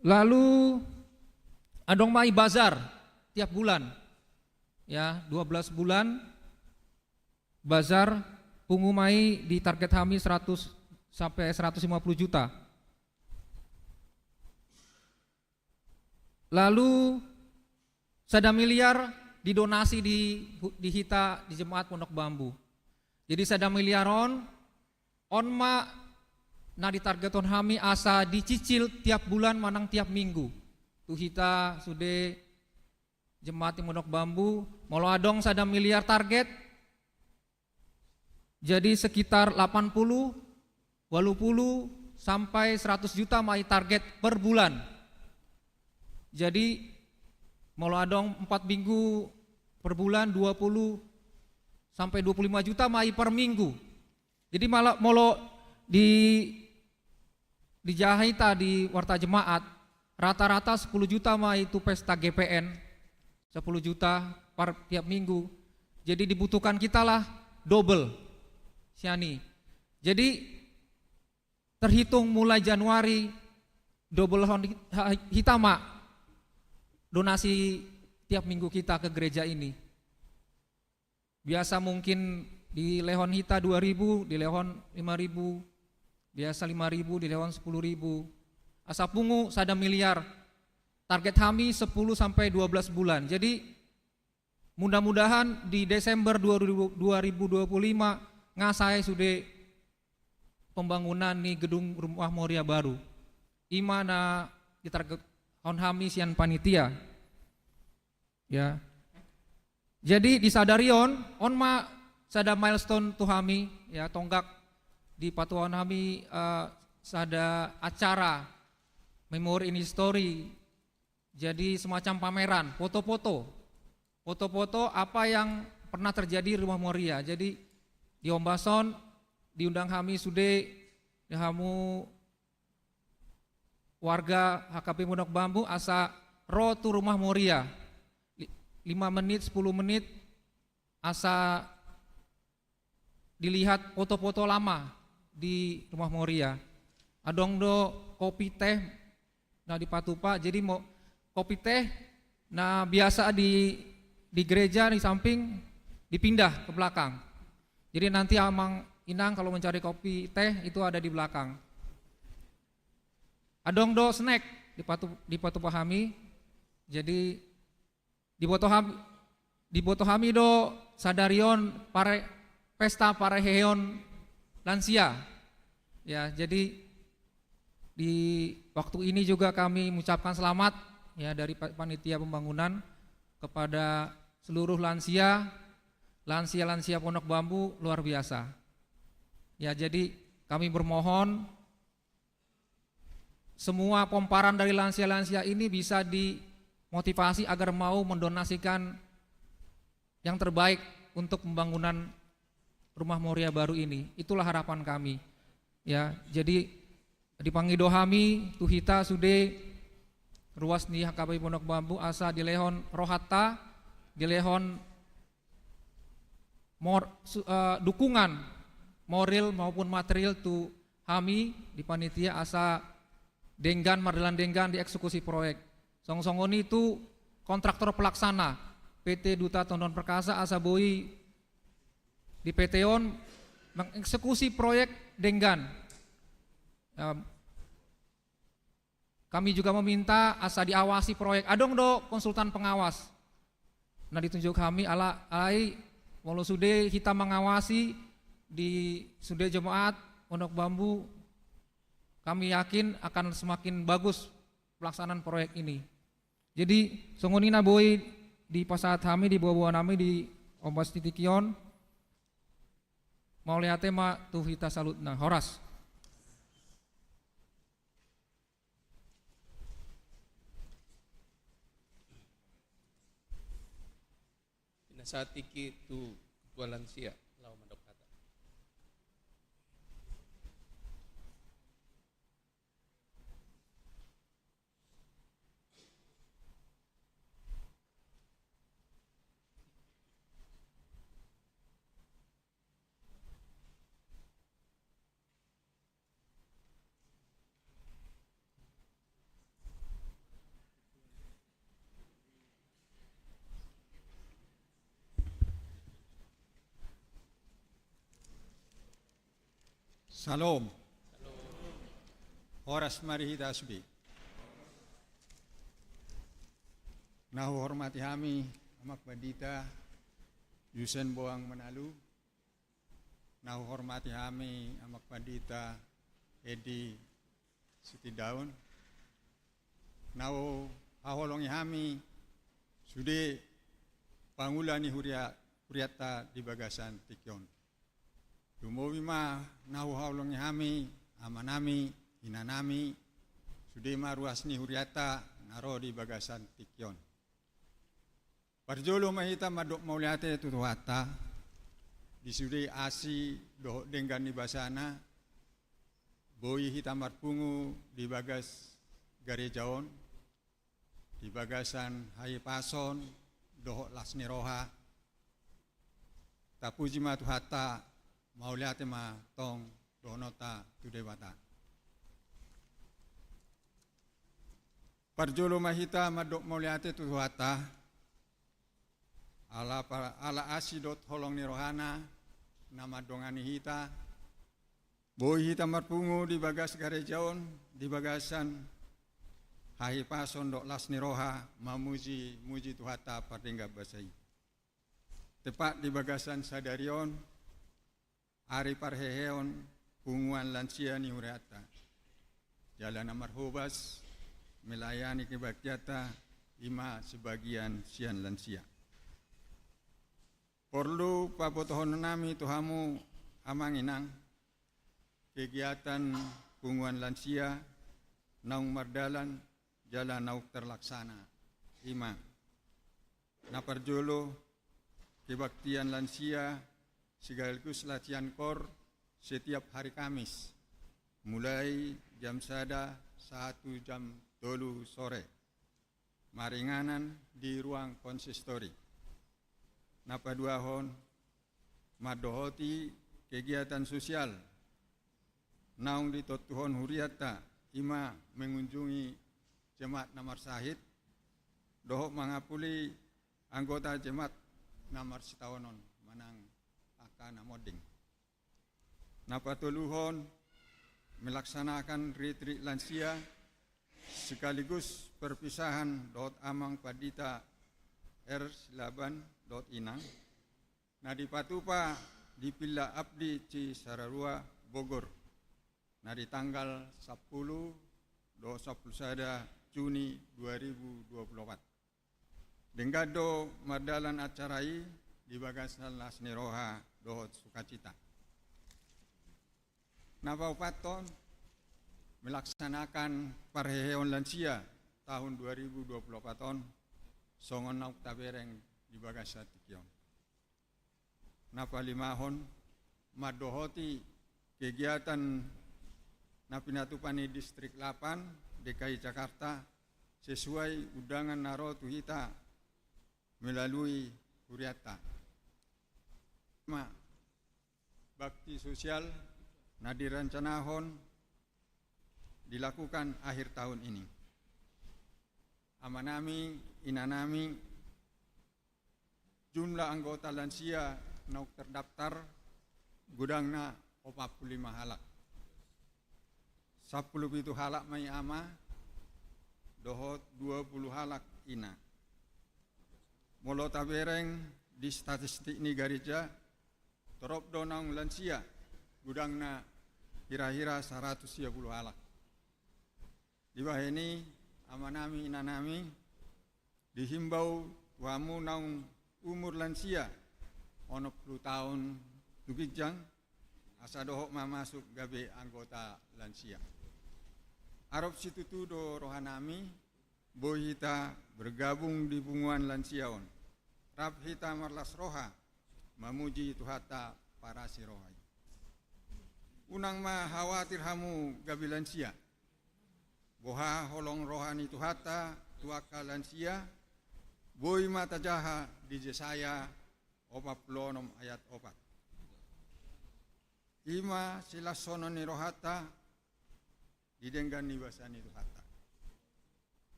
Lalu adong ma i bazar tiap bulan, ya, dua belas bulan bazar, pungu ma i di target hami seratus sampai seratus lima puluh juta. Lalu sada miliar didonasi di, di hita di jemaat Pondok Bambu. Jadi sada miliar on, on ma na ditargethon hami asa dicicil tiap bulan manang tiap minggu tu hita sude jemaat di Pondok Bambu. Molo adong sada miliar target, jadi sekitar delapan puluh, walu puluh sampai seratus juta ma i target per bulan. Jadi molo adong empat minggu per bulan, dua puluh sampai dua puluh lima juta ma i per minggu. Jadi mala-, molo di, dijaha hita di warta jemaat, rata-rata sepuluh juta ma i tu pesta G P N, sepuluh juta per tiap minggu. Jadi dibutuhkan kita lah double sian i. Jadi terhitung mulai Januari, double hon-, ha-, hita ma donasi tiap minggu kita ke gereja ini. Biasa mungkin dilehon hita dua ribu, dilehon lima ribu, biasa lima ribu, dilehon sepuluh ribu. Asa pungu sada miliar. Target hami sepuluh sampai dua belas bulan. Jadi mudah-mudahan di Desember dua ribu, dua ribu dua puluh lima nga sae sude pembangunan ni gedung Rumah Moria baru. I ma na ditargethon hami sian panitia. Ya. Jadi di sadari on, on ma sada milestone tu hami, ya, tonggak dipatupaon hami, eh, sada acara memory in history. Jadi semacam pameran, foto-foto. Foto-foto apa yang pernah terjadi di Rumah Moria. Jadi di ombas on diundang hami sude, di hamu warga H K B I Pondok Bambu asa ro tu Rumah Moria. Li-, lima menit, sepuluh menit, asa dilihat foto-foto lama di Rumah Moria. Adong do kopi teh na dipatupa, jadi mo-, kopi teh na biasa di, di gereja di samping dipindah ke belakang. Jadi nanti amang inang kalau mencari kopi teh itu ada di belakang. Adong do snack dipatu-, dipatupa hami. Jadi diboto ham-, diboto hami do sadari on pare-, pesta pareheon lansia. Ya, jadi di waktu ini juga kami mengucapkan selamat, ya, dari pa-, panitia pembangunan kepada seluruh lansia, lansia-lansia Pondok Bambu luar biasa. Ya, jadi kami bermohon semua pomparan dari lansia-lansia ini bisa dimotivasi agar mau mendonasikan yang terbaik untuk pembangunan Rumah Moria baru ini. Itulah harapan kami. Ya, jadi dipangido hami tu hita sude ruas ni H K B I Pondok Bambu asa dilehon rohanta, dilehon mor-, su-, eh, dukungan moral maupun material tu hami di panitia asa denggan, mardalan denggan dieksekusi proyek. Songon-songon i tu kontraktor pelaksana P T Duta Tonduan Perkasa asa boi di P T on mengeksekusi proyek denggan. Em, Kami juga meminta asa diawasi proyek. Adong do konsultan pengawas na ditunjuk hami, ala-, alai molo sude hita mangawasi di sude jemaat Pondok Bambu, kami yakin akan semakin bagus pelaksanaan proyek ini. Jadi songon i na boi dipasahat hami, diboaboa hami di ombas ni tingki on. Mauliate ma tu hita saluhutna. Horas. Pinasahat tingki tu ketua lansia laho mandok hata. Salom. Horas ma di hita sude. Na huhormati hami Amang Pandita Yusen Boang Manalu, na huhormati hami Amang Pandita Edi Sitindaun, na huhaholongi hami sude pangula ni huria-, hurianta di bagasan tingki on. Lumobi ma na huhaholongi hami amanami, inanami, sude ma ruas ni hurianta na ro di bagasan tingki on. Parjolo ma hita mandok mauliate tu Tuhanta, di sude asi dohot denggan ni basana, boi hita marpungu di bagas gareja on, di bagasan hahipason dohot las ni roha. Tapuji ma Tuhanta, mauliate ma tong dohononta tu Debata. Parjolo ma hita mandok mauliate tu Tuhanta, ala pa-, ala asi dohot holong ni rohana na mandongani hita, boi hita marpungu di bagas gareja on, di bagasan hahipason dohot las ni roha, mamuji-muji Tuhanta pardenggan basa i. Tepat di bagasan sadari on, ari parheheon punguan lansia ni hurianta. Jala na marhobas melayani kebaktianta i ma sebagian sian lansia. Porlu pabotohononnami tu hamu amang inang, kegiatan punguan lansia naung mardalan jala naung terlaksana, i ma: na parjolo, kebaktian lansia sekaligus latihan kor setiap hari Kamis, mulai jam sada sahat tu jam tolu sore, maringanan di ruang konsistori. Na paduahon, mandohoti kegiatan sosial naung ditontuhon hurianta, i ma mengunjungi jemaat na marsahit dohot mangapuli anggota jemaat na marsitaonon manang angka na monding. Na patoluhon, melaksanakan ritrik lansia sekaligus perpisahan dohot Amang Pandita R. Silaban dohot Inang, na dipatupa di Villa Abdi Cisarua, Bogor, na di tanggal sampulu dohot sampulu sada Juni dua ribu dua puluh opat. Denggan do mardalan acara i di bagasan las ni roha dohot sukacita. Na paopathon, melaksanakan parheheon lansia tahun dua ribu dua puluh opat on, songon naung tabereng di bagasan tingki on. Na palimahon, mandohoti kegiatan na pinatupa ni Distrik Lapan D K I Jakarta sesuai undangan na ro tu hita melalui hurianta. Ma, bakti sosial na direncanahon dilakukan akhir tahun ini. Amanami, inanami, jumlah anggota lansia naung terdaftar godangna opat pulu lima halak. Sampulu pitu halak ma i ama, dohot dua pulu halak ina. Molo tabereng di statistik ni gareja, torop do naung lansia, godangna hira-hira saratus sia pulu halak. Dibahen i, amanami, inanami, dihimbau tu hamu naung umur lansia onom pulu taon tu ginjang, asa dohot ma masuk gabe anggota lansia. Arop situtu do rohanami, boi hita bergabung di punguan lansia on. Rap hita marlas roha, mamuji Tuhanta parasi roha i. Unang ma hawatir hamu gabe lansia. Boha holong roha ni Tuhanta tu angka lansia, boi ma tajaha di Jesaya opat pulu onom ayat opat. I ma silashonon ni rohanta di denggan ni basa ni Tuhanta.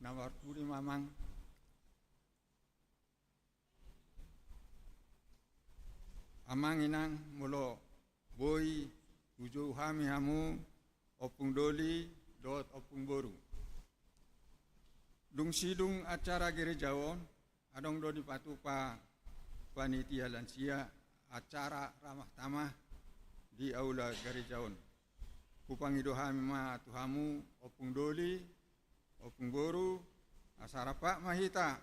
Na marpudi ma amang. Amang inang, molo boi Hujou hami hamu, ompung doli dohot ompung boru. Dung sidung acara gereja on, adong do dipatupa panitia lansia acara ramah tamah di aula gereja on. Hupangido hami ma tu hamu, ompung doli, ompung boru, asa rap ma hita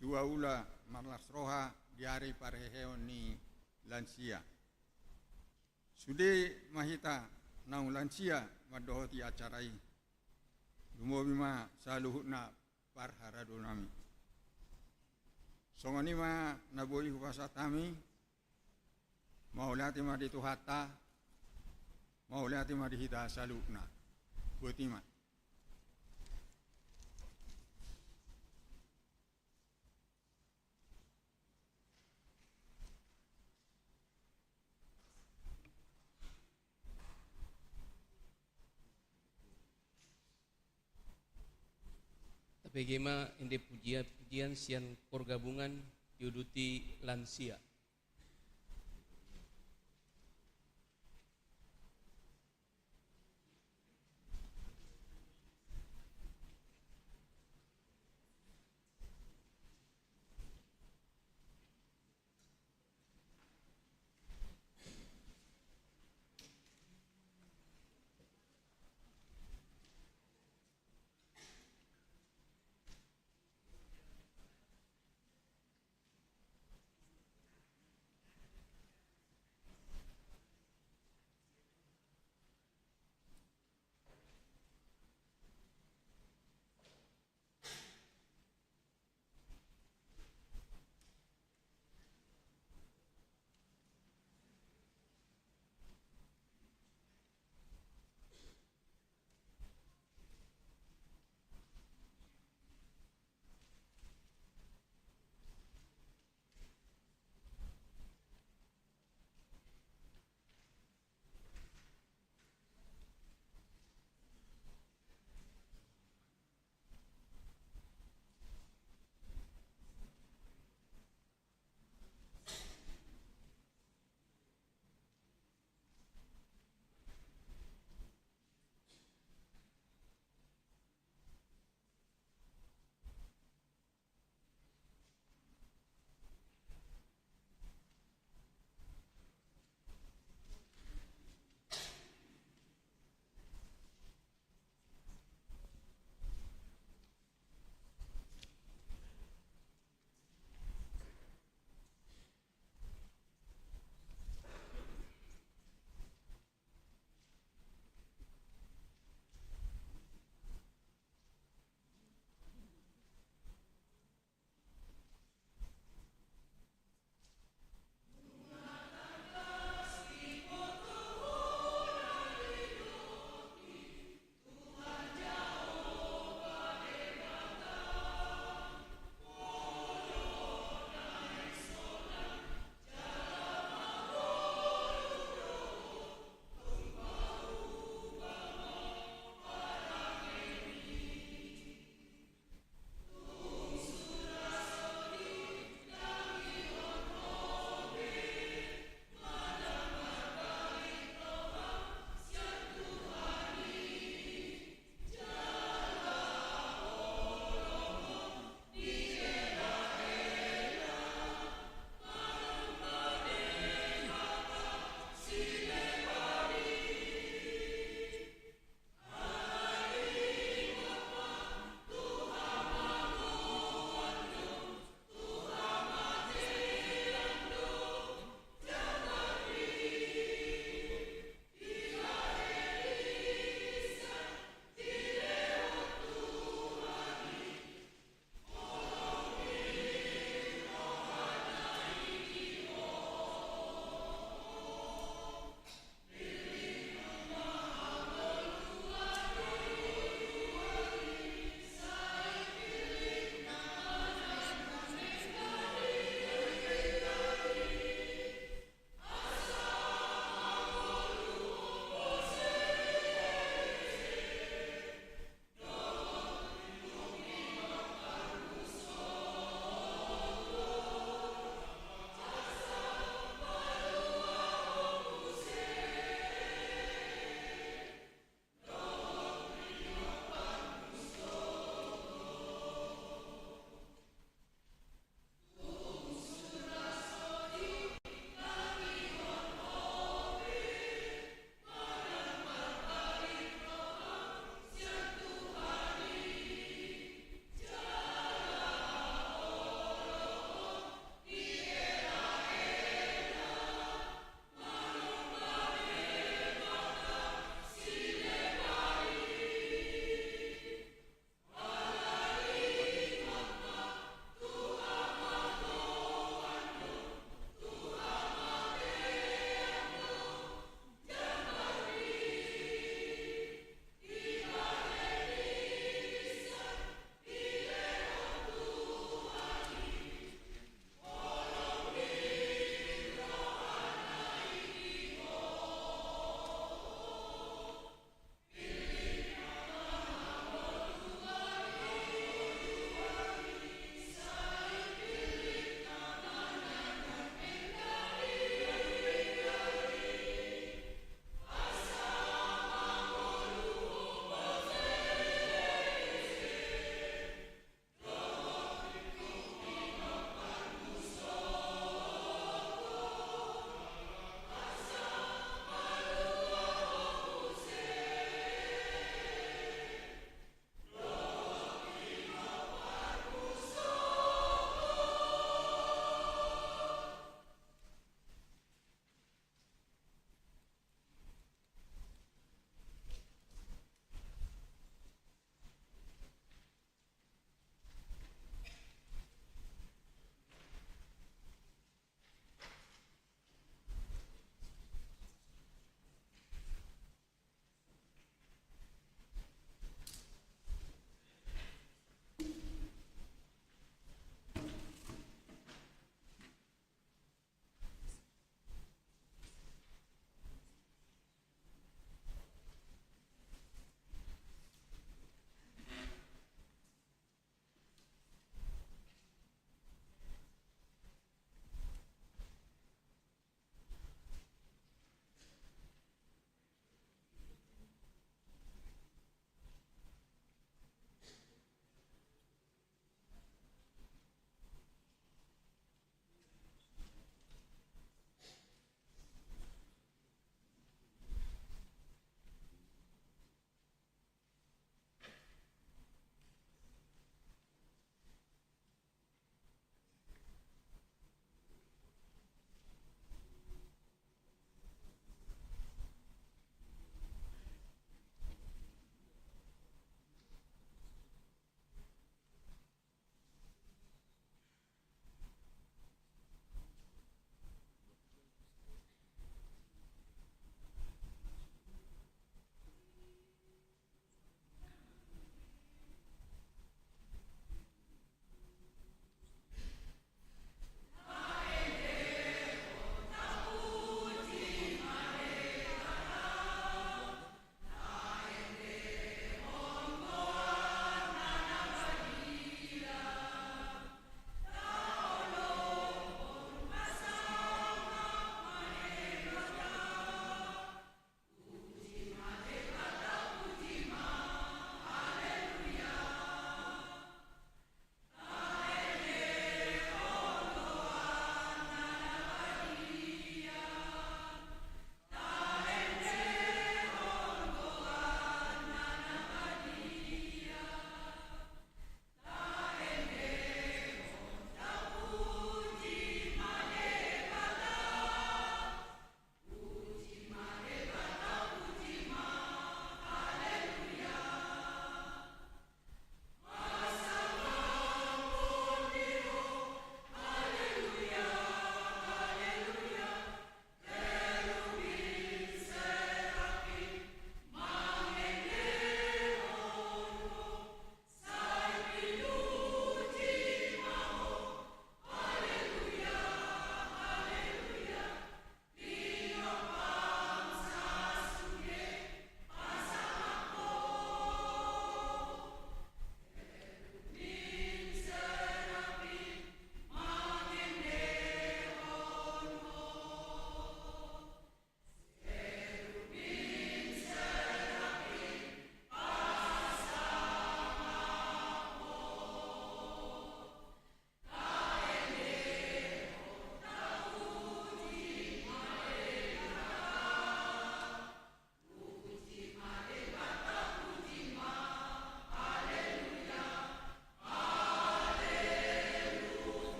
tu aula marlas roha di ari parheheon ni lansia. Sude ma hita naung lansia mandohoti acara i. Lumobi ma saluhutna parhalado nami. Songon i ma na boi hupasahat hami. Mauliate ma di Tuhanta, mauliate ma di hita saluhutna. Boti ma. Tapege ma ende pujian, pujian sian Koor Gabungan diuduti lansia.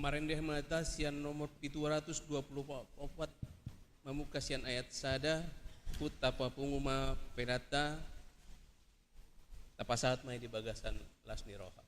Marende ma hita sian nomor pitu ratus dua pulu opat, mamungka sian ayat sada, huta papungu ma pedanta, tapasahat ma i di bagasan las ni roha.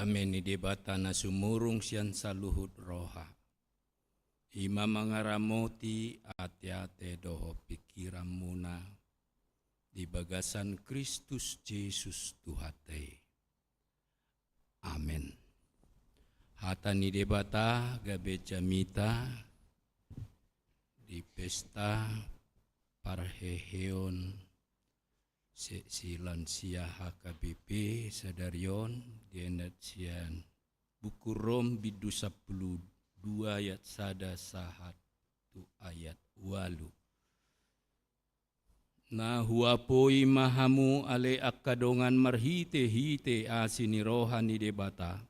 Dame ni Debata na sumurung sian saluhut roha, i ma mangaramoti ateate dohot pingkiranmuna di bagasan Kristus Jesus Tuhanta i. Amen. Hata ni Debata gabe jamita di pesta parheheon seksi lansia H K B P sadari on, dienet sian Buku Rom bindu sampulu dua ayat sada sahat tu ayat ualu. Na huapoi ma hamu ale angka dongan marhitehite asi ni roha ni Debata.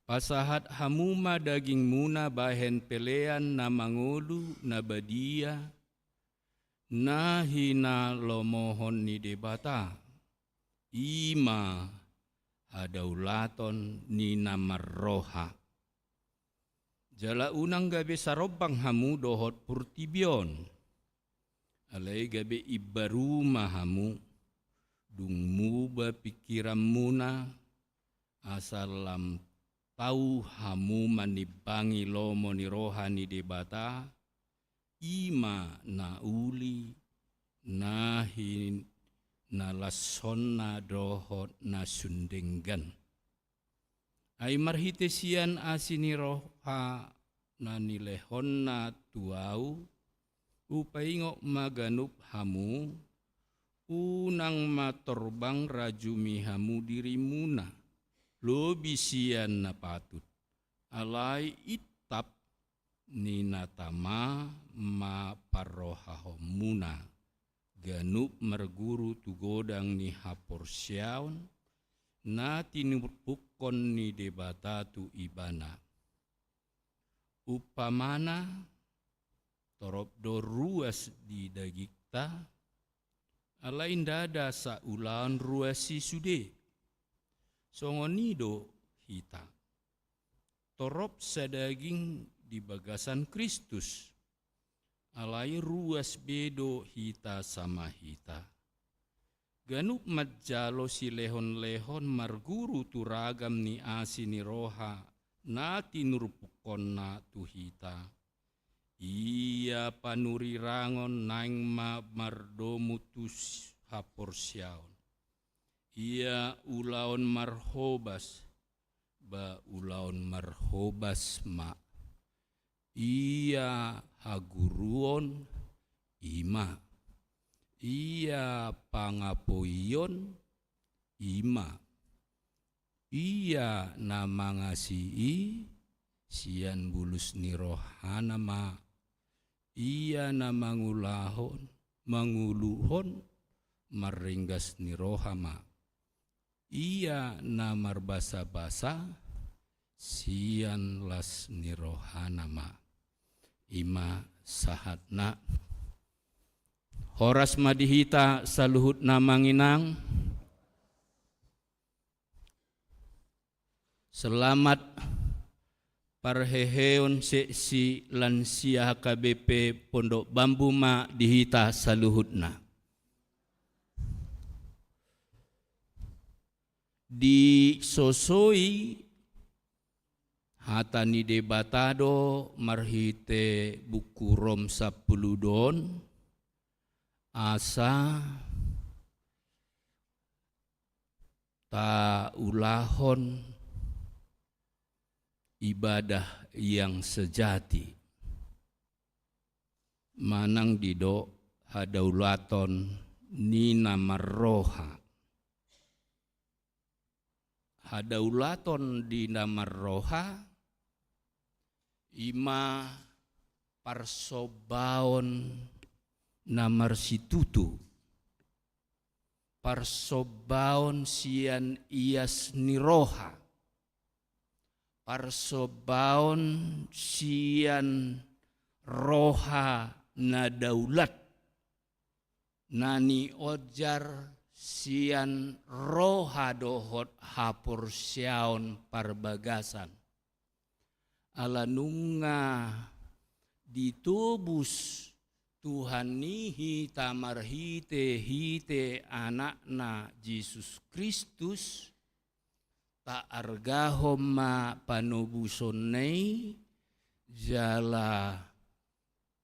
Pasahat hamu ma dagingmuna bahen pelean na mangolu, na badia, na hinalomohon ni Debata, i ma hadaulaton ni na marroha. Jala unang gabe sarombang hamu dohot portibi on. Alai gabe imbaru ma hamu, dung muba pingkiranmuna, asa lam tau hamu manimbangi lomo ni roha ni Debata, i ma na uli, na hinalashonna dohot na sun denggan. Ai marhite sian asi ni roha na nilehonna tu ahu, hupaingot ma ganup hamu, unang ma torbang rajumi hamu dirimuna, lobi sian na patut, alai intap ni na tama ma parrohahonmuna, ganup marguru tu godang ni haporseaon, na tinurpukkon ni Debata tu ibana. Umpamana, torop do ruas di dagingta, alai ndada saulaon ruas i sude. Songon i do hita. Torop sadaging di bagasan Kristus, alai ruas be do hita sama hita. Ganup manjalo silehonlehon marguru tu ragam ni asi ni roha na tinurpukkonna tu hita. Ia panurirangon naeng ma mardomu tu s-, haporseaon. Ia ulaon marhobas, ba ulaon marhobas ma. Ia haguruon, i ma. Ia pangapoion, i ma. Ia na mangasii, sian bulus ni rohana ma. Ia na mangulahon, manguluhon, marringgas ni roha ma. Ia na marbasabasa, sian las ni rohana ma. I ma sahatna. Horas ma di hita saluhutna, amang inang. Selamat parheheon seksi lansia H K B P Pondok Bambu ma di hita saluhutna. Disosoi hata ni Debata do marhite Buku Rom sampulu dua on, asa taulahon ibadah yang sejati. Manang didok hadaulaton ni na marroha. Hadaulaton di na marroha, i ma parsombaon na marsitutu, parsombaon sian ias ni roha, parsombaon sian roha na daulat, na nionjar sian roha dohot haporseaon parbagasan. Ala nunga ditobus Tuhan i hita marhitehite Anakna Jesus Kristus, taargahon ma panobusonna i, jala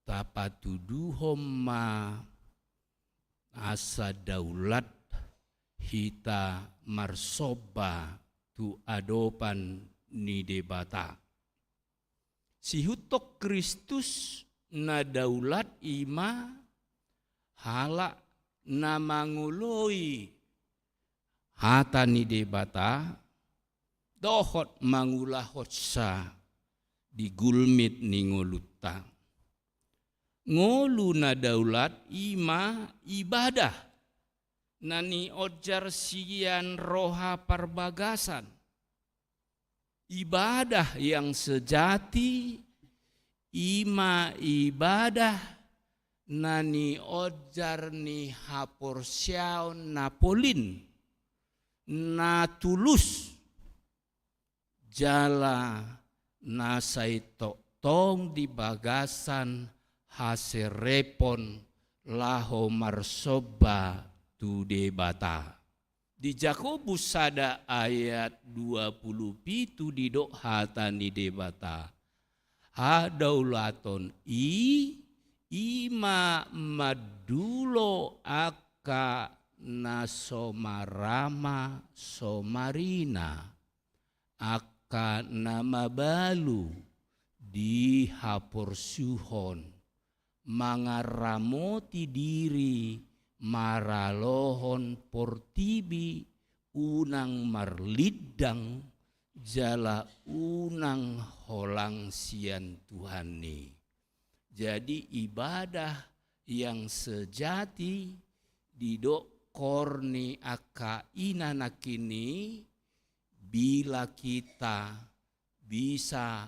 tapatuduhon ma asa daulat hita marsomba tu adopan ni Debata. Sihuthon Kristus na daulat i ma halak na mangoloi hata ni Debata, dohot mangulahonsa di gulmit ni ngolunta. Ngolu na daulat i ma ibadah na nionjar sian roha parbagasan. Ibadah yang sejati i ma ibadah na nionjar ni haporseaon na polin, na tulus, jala na sai tongtong di bagasan haserepon laho marsomba tu Debata. Di Jakobus sada ayat dua pulu pitu didok hata ni Debata, hadaulaton i, i ma mandulo angka na so marama so marina, angka na mabalu di haporsuhon, mangaramoti diri maralohon portibi unang marlindang jala unang holang sian Tuhan i. Jadi ibadah yang sejati didok kor ni angka ina nangkin i, bila kita bisa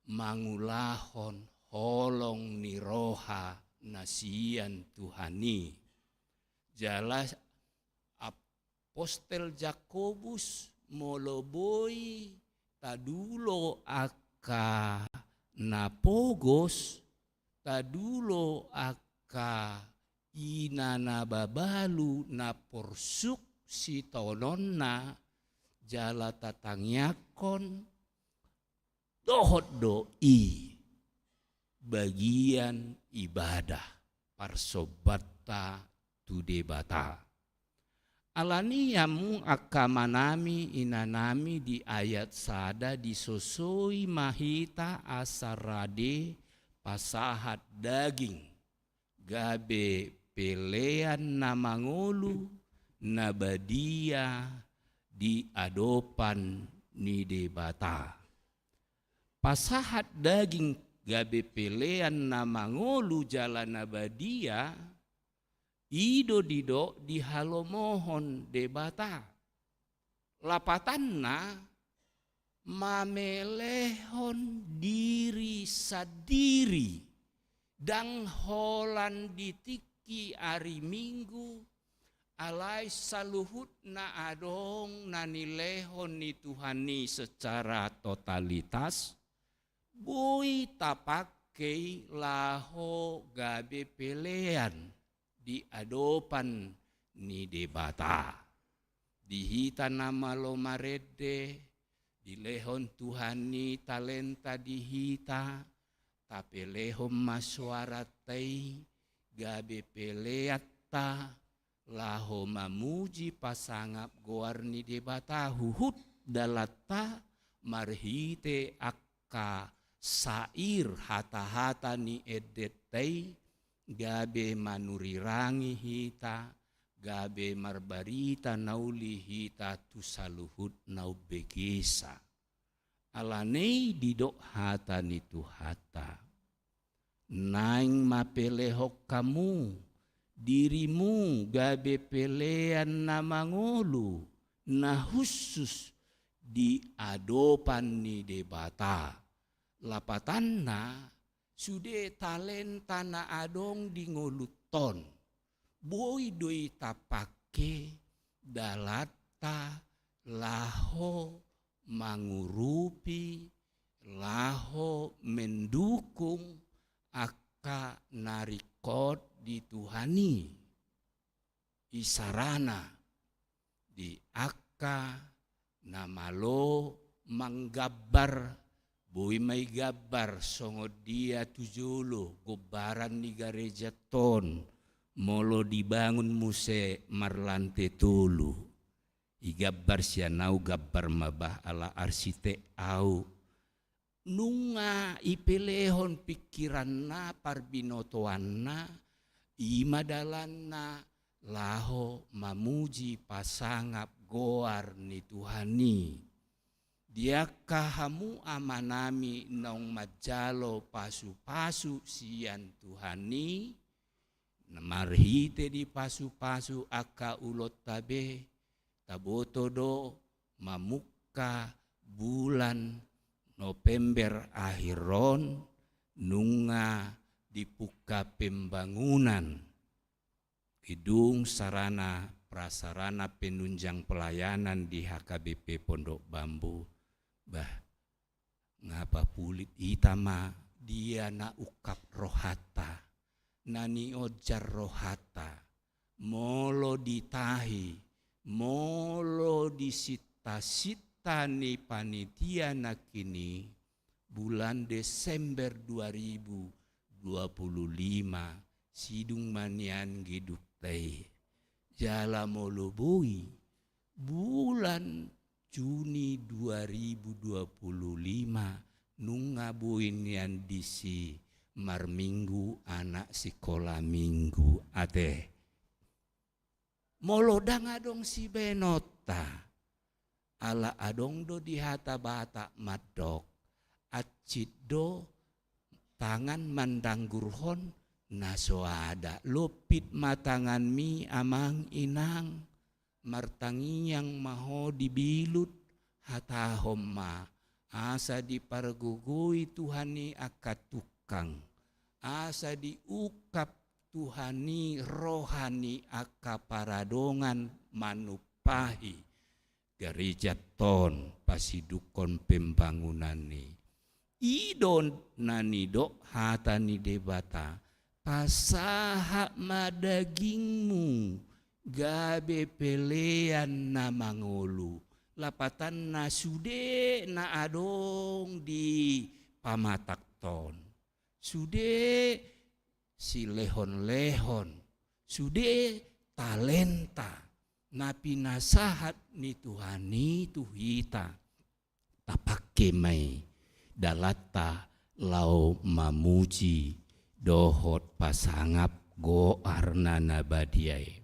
mangulahon holong ni roha na sian Tuhan i. Jala apostel Jakobus molo boi tadulo angka na pogos, tadulo angka ina na babalu na porsuk sitononna, jala tatangiangkon, dohot do i bagian ibadah parsombanta tu Debata. Alani i hamu angka amanami inanami, di ayat sada disosoi ma hita asa rade pasahat daging gabe pelean na mangolu na badia di adopan ni Debata. Pasahat daging gabe pelean na mangolu jala na badia, i do didok dihalomohon Debata. Lapatanna, mamelehon diri sandiri, ndang holan di tingki ari Minggu, alai saluhut na adong na nilehon ni Tuhan i secara totalitas, boi tapangke i laho gabe pelean di adopan ni Debata. Di hita na malo marende, dilehon Tuhan i talenta di hita, tapelehon ma soaranta i gabe peleanta laho mamuji pasangap goar ni Debata, huhut dalanta marhite angka sair, hata-hata ni endenta i, gabe manurirangi hita, gabe marbarita na uli hita tu saluhut na umbegesa. Alani i didok hata ni Tuhanta, naeng ma pelehon hamu dirimu gabe pelean na mangolu, na hushus di adopan ni Debata. Lapatanna, sude talenta na adong di ngolunta on, boi do i tapangke dalanta laho mangurupi, laho mendukung angka na ringkot di Tuhan i. Isarana di angka Na malo manggambar, boi ma igambar songon dia tu jolo gombaran ni gareja on, molo dibangun muse marlante tolu. Igambar sian au, gambar ma bah, ala arsitek au. Nunga ipelehon pingkiranna, parbinotoanna, i ma dalanna laho mamuji pasangap goar ni Tuhan i. Di angka hamu amanami naung manjalo pasu-pasu sian Tuhan i, marhite dipasu-pasu angka ulaonta be, taboto do mamungka bulan November akhir on, nunga dipungka pembangunan gedung sarana prasarana penunjang pelayanan di H K B P Pondok Bambu. Bah, nga papulit hita ma dia na ungkap rohanta, na niojar rohanta, molo ditahi, molo disinta-sinta ni panitia nangkin i, bulan Desember dua ribu dua puluh lima, sidung ma nian gedungta i. Jala molo boi, bulan Juni dua ribu dua puluh lima, nunga boi nian disi marminggu anak sikola minggu, ate. Molo ndang adong sibaenonta, ala adong do di hata Batak mandok, hansit do tangan mandanggurhon na so ada. Lompit ma tanganmi amang inang, martangiang ma ho di bilut, hatahon ma, asa dipargogoi Tuhan i angka tungkang, asa diungkap Tuhan i roha ni angka paradongan manumpahi gareja on, pasidungkon pembangunan i. I do na nidok hata ni Debata, pasahat ma dagingmu gabe pelean na mangolu. Lapatanna sude na adong di pamatang on. Sude silehon-lehon, sude talenta na pinasahat ni Tuhan i tu hita, tapangke ma i dalanta laho mamuji dohot pasangap goarna na badia i.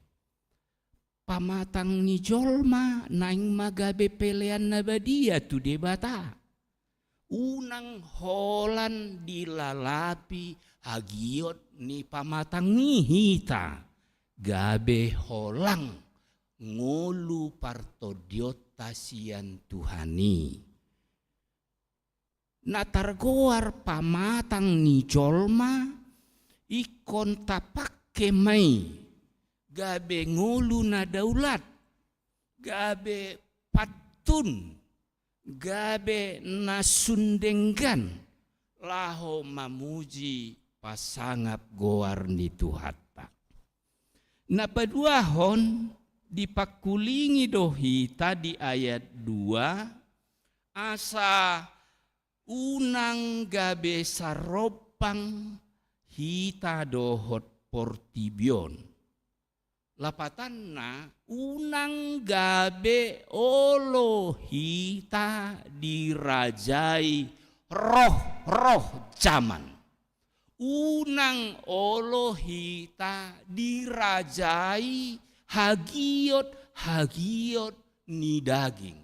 Pamatang ni jolma naeng ma gabe pelean na badia tu Debata. Unang holan dilalapi hagiot ni pamatang i hita, gabe holang ngolu partondionta sian Tuhan i. Na targoar pamatang ni jolma, ingkon tapangke ma i gabe ngolu na daulat, gabe pantun, gabe na sun denggan, laho mamuji pasangap goar ni Tuhanta. Na paduahon, dipangkulingi do hita di ayat dua, asa unang gabe sarombang hita dohot portibi on. Lapatanna, unang gabe olo hita dirajai roh-roh jaman. Unang olo hita dirajai hagiot-hagiot ni daging.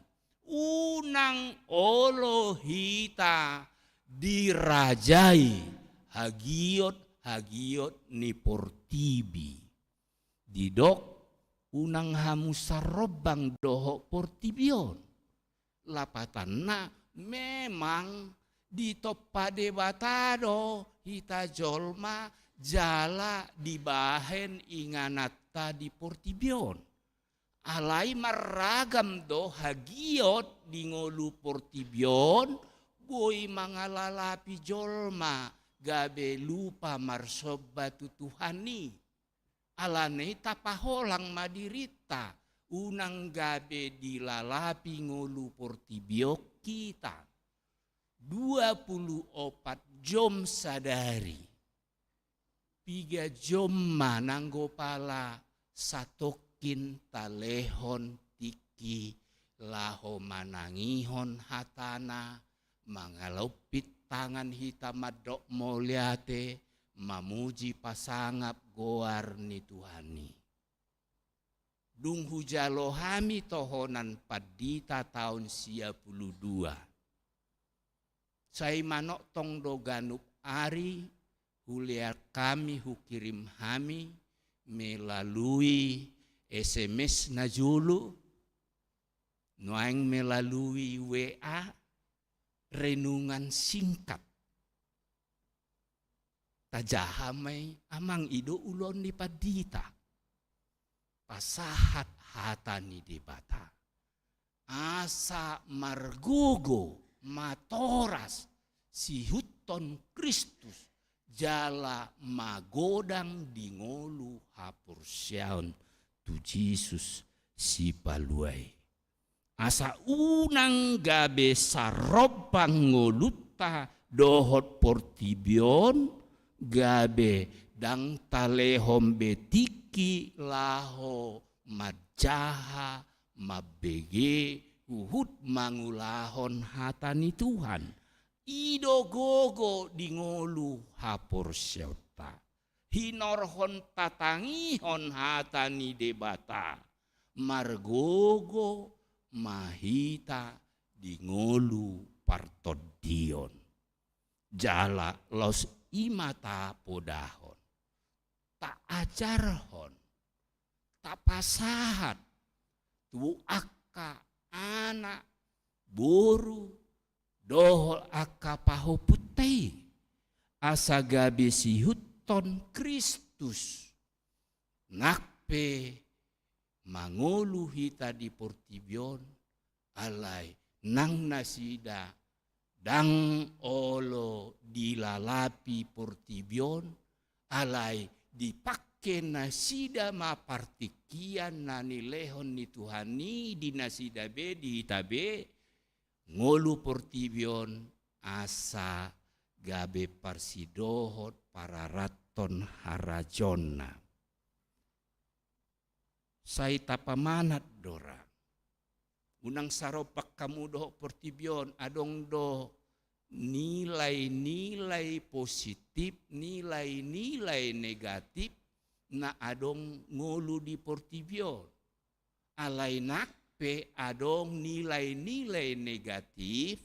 Unang olo hita dirajai hagiot-hagiot ni portibi. Didok, unang hamu sarombang dohot portibi on. Lapatanna, memang ditompa Debata do hita jolma jala dibahen ingananta di portibi on. Alai marragam do hagiot di ngolu portibi on, boi mangalalapi jolma gabe lupa marsomba tu Tuhan i. Alani i tapaholang ma dirinta, unang gabe dilalapi ngolu portibi on hita dua pulu opat jom sadari. Piga jom ma nanggo pala satongkin talehon tingki laho manangihon hatana, mangalompit tangan hita mandok mauliate, mamuji pasangap goar ni Tuhan i. Dung hujalo hami tohonan pandita taon sia pulu dua. Sai manongtong do ganup ari, hulean hami, hukirim hami melalui S M S na jolo, nuaeng melalui W A, renungan singkat. Tajaha ma i, amang, i do ulaon ni pandita. Pasahat hata ni Debata. Asa margogo, matoras, sihuthon Kristus, jala magodang di ngolu haporseaon tu Jesus Sipalua i. Asa unang gabe sarompang ngolunta dohot portibi on, gabe ndang talehon be tingki laho manjaha, mambege, huhut mangulahon hata ni Tuhan. I do gogo di ngolu haporseaonta. Hinorhon tatangihon hata ni Debata, margogo ma hita di ngolu partondion. Jala laos i ma tapodahon, taajarhon, tapasahat tu angka anak, boru, dohot angka pahomputta i, asa gabe sihuthon Kristus. Nang pe mangolu hita di portibi on, alai nang nasida ndang olo dilalapi portibi on, alai dipangke nasida ma partingkian na nilehon ni Tuhan i di nasida be, di hita be, ngolu portibi on asa gabe parsidohot pararathon harajaonna. Sai tapamanat do ra. Unang sarompang hamu dohot portibi on, adong do nilai-nilai positif, nilai-nilai negatif na adong ngolu di portibi on. Alai nang pe adong nilai-nilai negatif,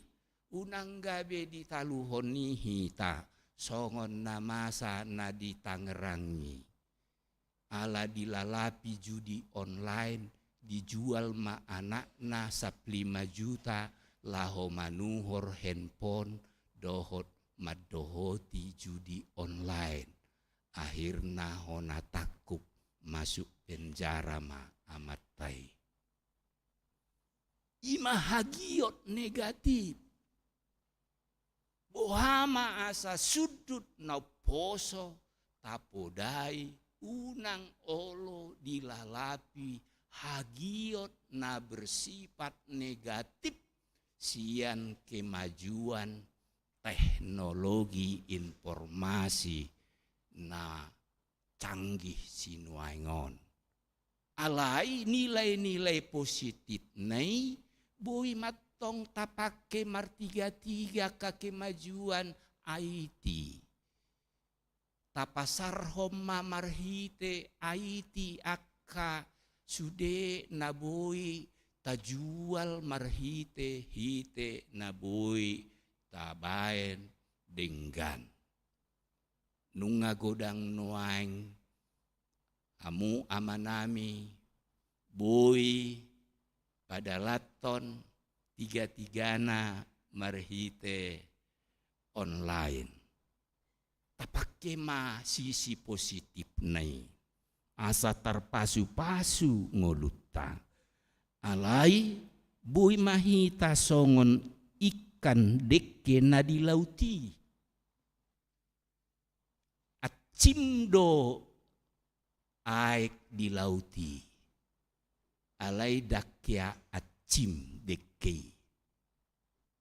unang gabe ditaluhon i hita, songon na masa na di Tangerang i. Ala dilalapi judi online, dijual ma anakna saplima juta laho manuhor handphone dohot mandohoti judi online. Akhirna hona tangkup, masuk penjara ma amanta i. I ma hagiot negatif. Boha ma asa sundut na umposo tapodai, unang olo dilalapi hagiot na bersifat negatif sian kemajuan teknologi informasi na canggih sinuaeng on. Alai nilai-nilai positifna i boi mantong tapangke martiga-tiga angka kemajuan I T. Tapasarhon ma marhite I T angka sude na boi tajual marhite-hite na boi tabaen denggan. Nunga godang nuaeng hamu amanami boi padalathon tiga-tigana marhite online. Tapangke ma sisi positifna i asa tarpasu-pasu ngolunta. Alai boi ma hita songon ikan dengke na di laut i. Ansim do aek di laut i. alai ndang hea ansim dengke i.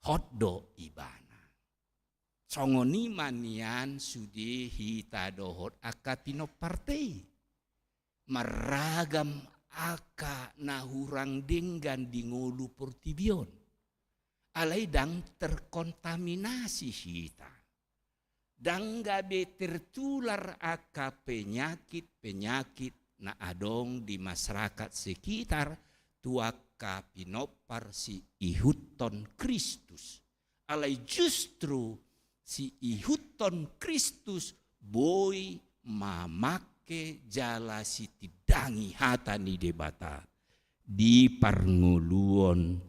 Hot do ibana. Songon i ma nian sude hita dohot angka pinomparta i. Marragam angka na hurang denggan di ngolu portibi on. Alai ndang terkontaminasi hita. Ndang gabe tertular angka penyakit-penyakit na adong di masyarakat sekitar tu angka pinompar siihuthon Kristus. Alai justru siihuthon Kristus boi mamangke jala sitindangi hata ni Debata di parngoluon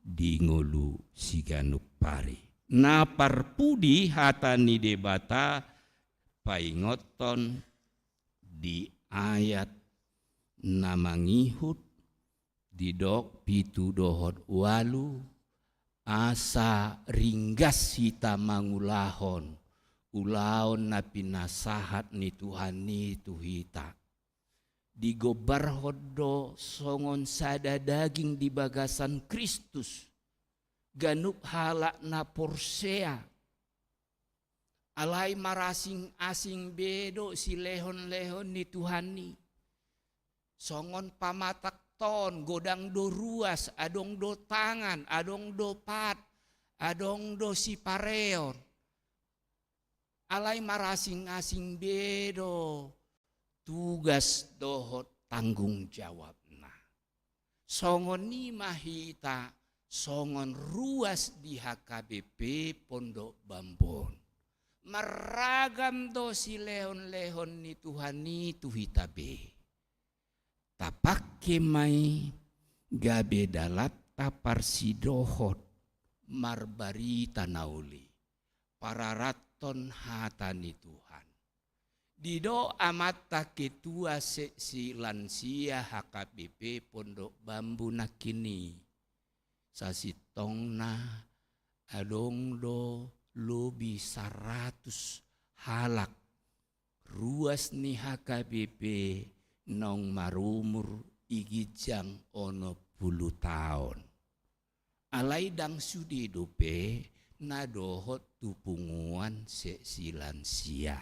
di ngolu siganup ari. Na parpudi hata ni Debata paingothon di ayat na mangihut, didok pitu dohot ualu, asa ringgas hita mangulahon ulaon na pinasahat ni Tuhan i tu hita. Digombarhon do songon sada daging di bagasan Kristus ganup halak na porsea. Alai marasing-asing be do silehon-lehon ni Tuhan i. Songon pamatangta on, godang do ruas, adong do tangan, adong do pat, adong do sipareon. Alai marasing-asing be do tugas dohot tanggung jawabna. Songon i ma hita songon ruas di H K B P Pondok Bambu on. Marragam do silehon-lehon ni Tuhan i tu hita be. Tapangke ma i gabe dalanta parsidohot marbarita na uli, pararathon hata ni Tuhan. Didok amanta ketua seksi lansia H K B P Pondok Bambu nangkin i, sasintongna adong do lobi saratus halak ruas ni H K B P naung marumur di ginjang onom pulu taon. Alai ndang sude dope na dohot tu punguan seksi lansia.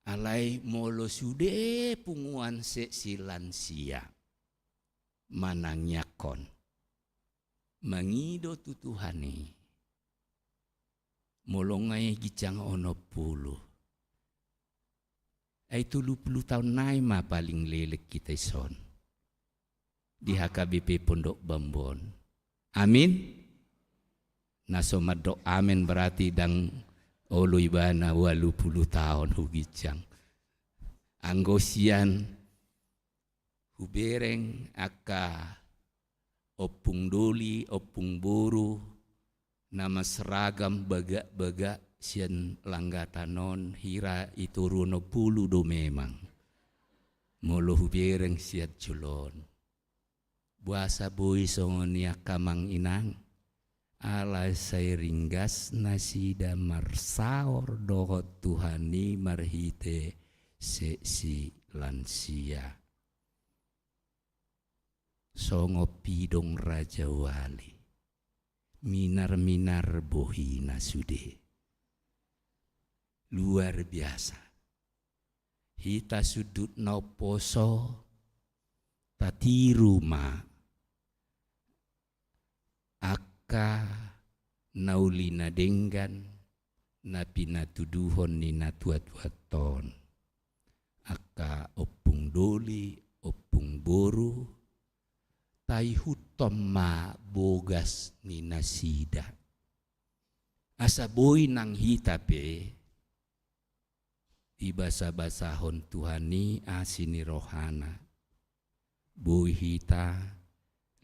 Alai molo sude punguan seksi lansia manangiangkon, mangido tu Tuhan i, molo nga i ginjang onom pulu, ai tolu pulu taon nai ma paling leleng hita ison di H K B P Pondok Bambu on. Amin. Na so mandok amin berarti ndang olo ibana ualu pulu taon hu ginjang. Anggo sian hubereng angka ompung doli, ompung boru, na marseragam bagak-bagak sian langgatan on, hira i toru onom pulu do memang. Molo hubereng sian jolo on. Boasa boi songon i angka amang inang, alai sai ringgas nasida marsaor dohot Tuhan i marhite seksi lansia. Songon pidong rajawali, minar-minar bohina sude. Luar biasa. Hita sundut na umposo, tatiru ma angka na uli na denggan na pinatuduhon ni natua-tuanta on. Angka ompung doli, ompung boru, taihuthon ma bogas ni nasida. Asa boi nang hita pe dibasa-basahon Tuhan i asi ni rohana. Boi hita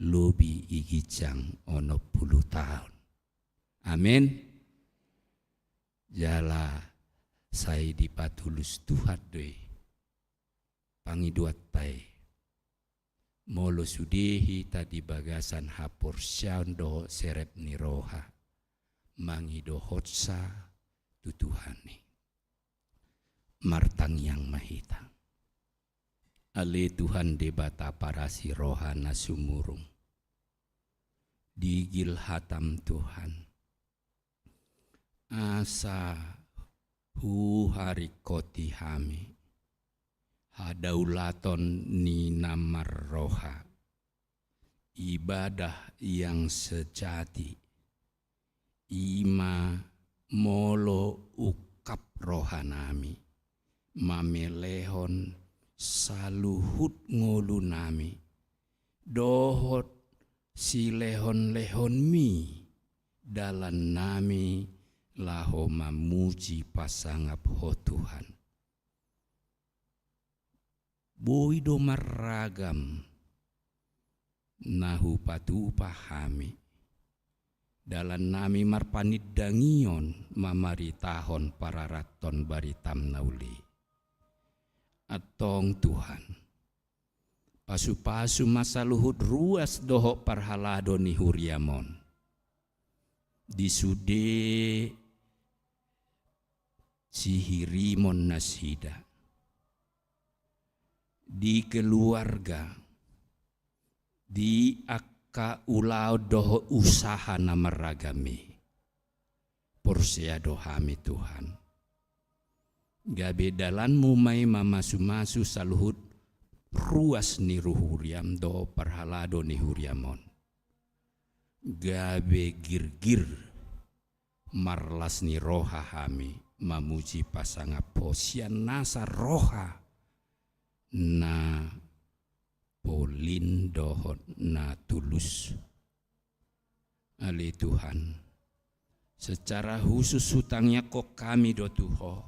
lobi i ginjang onom pulu taon. Amin. Jala sai dipatulus Tuhan do i pangidoanta i. Molo sude hita di bagasan haporseaon dohot serep ni roha mangidohonsa tu Tuhan i. Martangiang ma hita. Ale Tuhan Debata parasi roha na sumurung. Digil hatam Tuhan. Asa huharingkoti hami hadaulaton ni na marroha. Ibadah yang sejati, i ma molo ungkap rohanami, mamelehon saluhut ngolunami, dohot silehonlehonmi dalannami laho mamuji pasangap Ho Tuhan. Boi do marragam na hupatupa hami dalannami marpanindangion mamaritahon pararathon baritam na uli. Antong Tuhan, pasupasu ma saluhut ruas dohot parhalado ni huriam on di sude sihirimon nasida, di keluarga, di angka ulaon dohot usaha na marragam i. Porsea do hami Tuhan, gabe dalanmu ma i mamasumasu saluhut ruas ni huriam dohot parhalado ni huriam on. Gabe girgir marlas ni roha hami mamuji pasangap Ho sian nasa roha na polin dohot na tulus. Ale Tuhan, secara khusus hutangiangkon hami do tu Ho.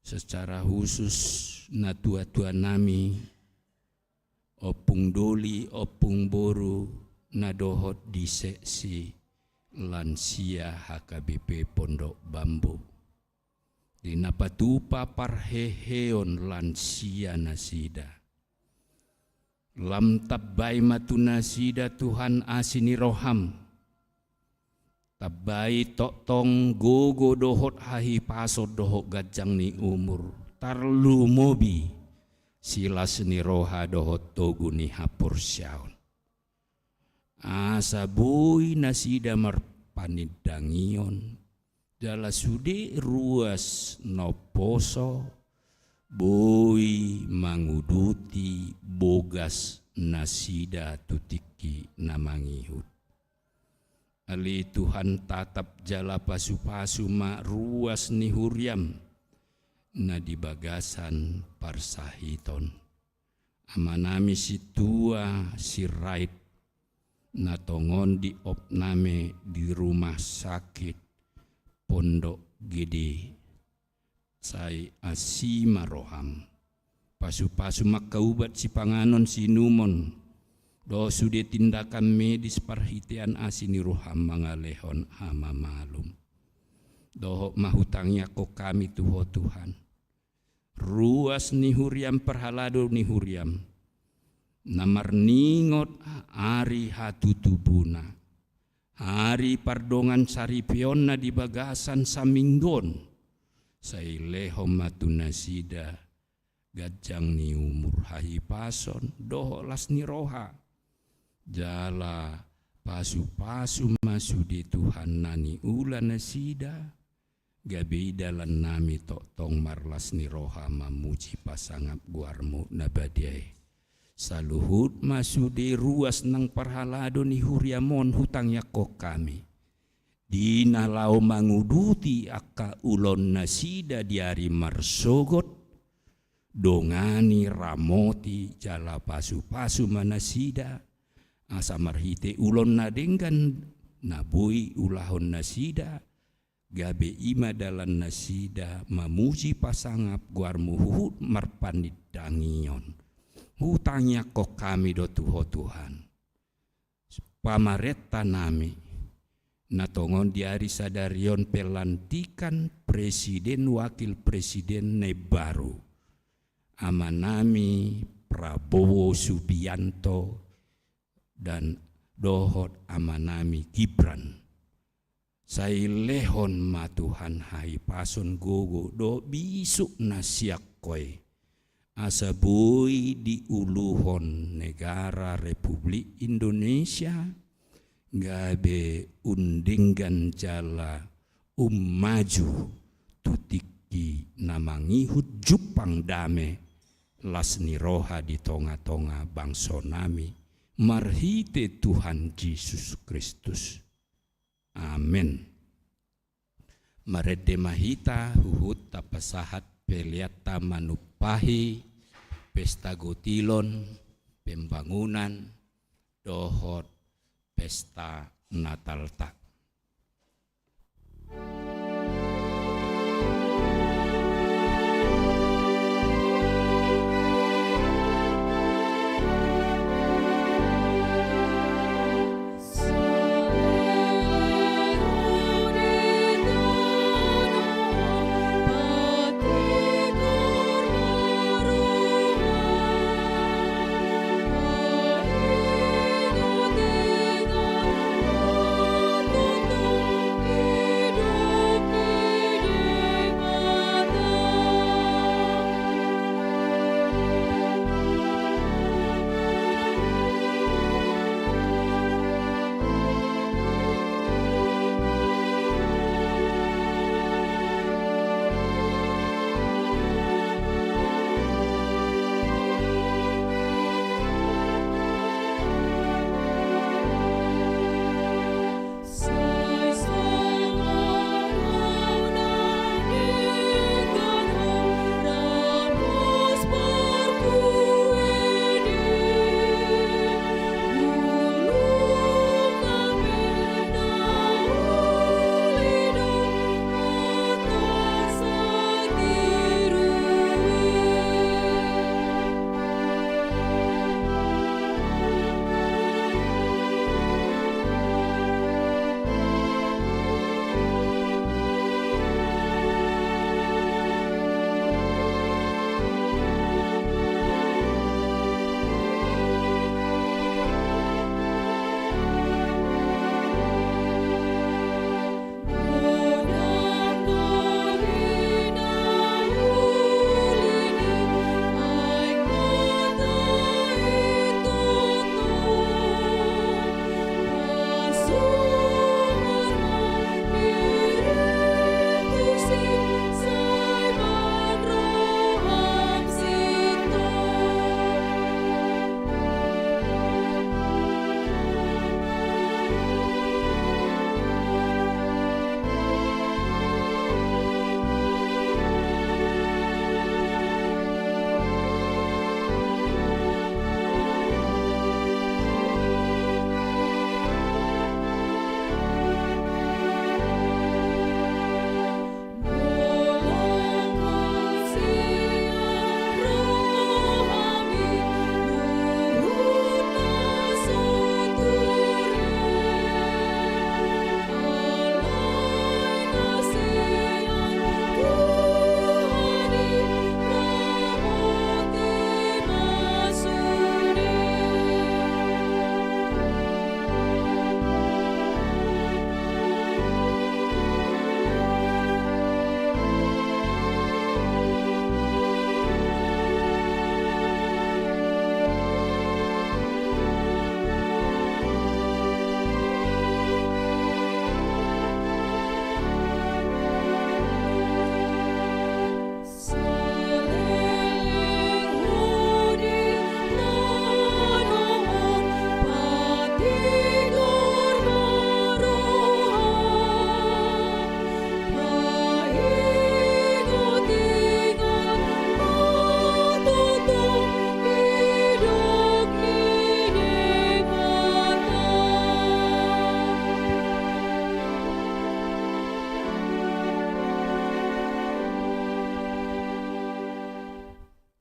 Secara khusus natuatuanami, ompung doli, ompung boru, na dohot di seksi lansia H K B P Pondok Bambu. Di na patupa parheheon lansia nasida. Lam tambai ma tu nasida Tuhan asi ni roham. Tambai tongtong gogo dohot hahipason dohot ganjang ni umur. Tarlumobi silas ni roha dohot togu ni haporseaon. Asa boi nasida marpanindangion, jala sude ruas na umposo, boi manguduti bogas nasida tu tingki na mangihut. Ale Tuhan, tatap jala pasupasu ma ruas ni huriam na di bagasan parsahiton. Amanami sintua Sirait, na tongon diopnami di rumah sakit Pondok Gede. Sai asi ma roham. Pasupasu ma angka ubat sipanganon siinumon. Dohot sude tindakan medis parhitean asi ni roham mangalehon hamamalum. Dohot ma hutangiangkon hami tu Ho Tuhan. Ruas ni huriam parhalado ni huriam. Na marningot ari hatutubuna. Ari pardongan saripeonna di bagasan saminggu on. Sai lehon ma tu nasida ganjang ni umur, hahipason, dohot las ni roha. Jala pasupasu ma sude Tuhan na niula nasida. Gabe i dalannami tongtong marlas ni roha mamuji pasangap goarmu na badia i. Saluhut ma sude ruas nang parhalado ni huriam on hutangiangkon hami. Di na laho manguduti angka ulaon nasida di ari marsogot, dongani, ramoti, jala pasupasu ma nasida, asa marhite ulaon na denggan na boi ulahon nasida, gabe i ma dalan nasida mamuji pasangap goarmu huhut marpanindangion. Hutangiangkon hami do tu Ho Tuhan. Pamarentanami, na tongon di ari sadari on pelantikan presiden wakil presiden na imbaru. Amanami Prabowo Subianto dan dohot amanami Gibran. Sai lehon ma Tuhan hahipason, gogo dohot bisuk na sian Ho i. asa boi diuluhon negara Republik Indonesia gabe umdenggan jala ummaju tu tingki na mangihut jumpang dame las ni roha di tonga-tonga bangsonami, marhite Tuhan Jesus Kristus. Amen. Marende ma hita huhut tapasahat peleanta manumpahi pesta gotilon, pembangunan, dohot pesta Natalta.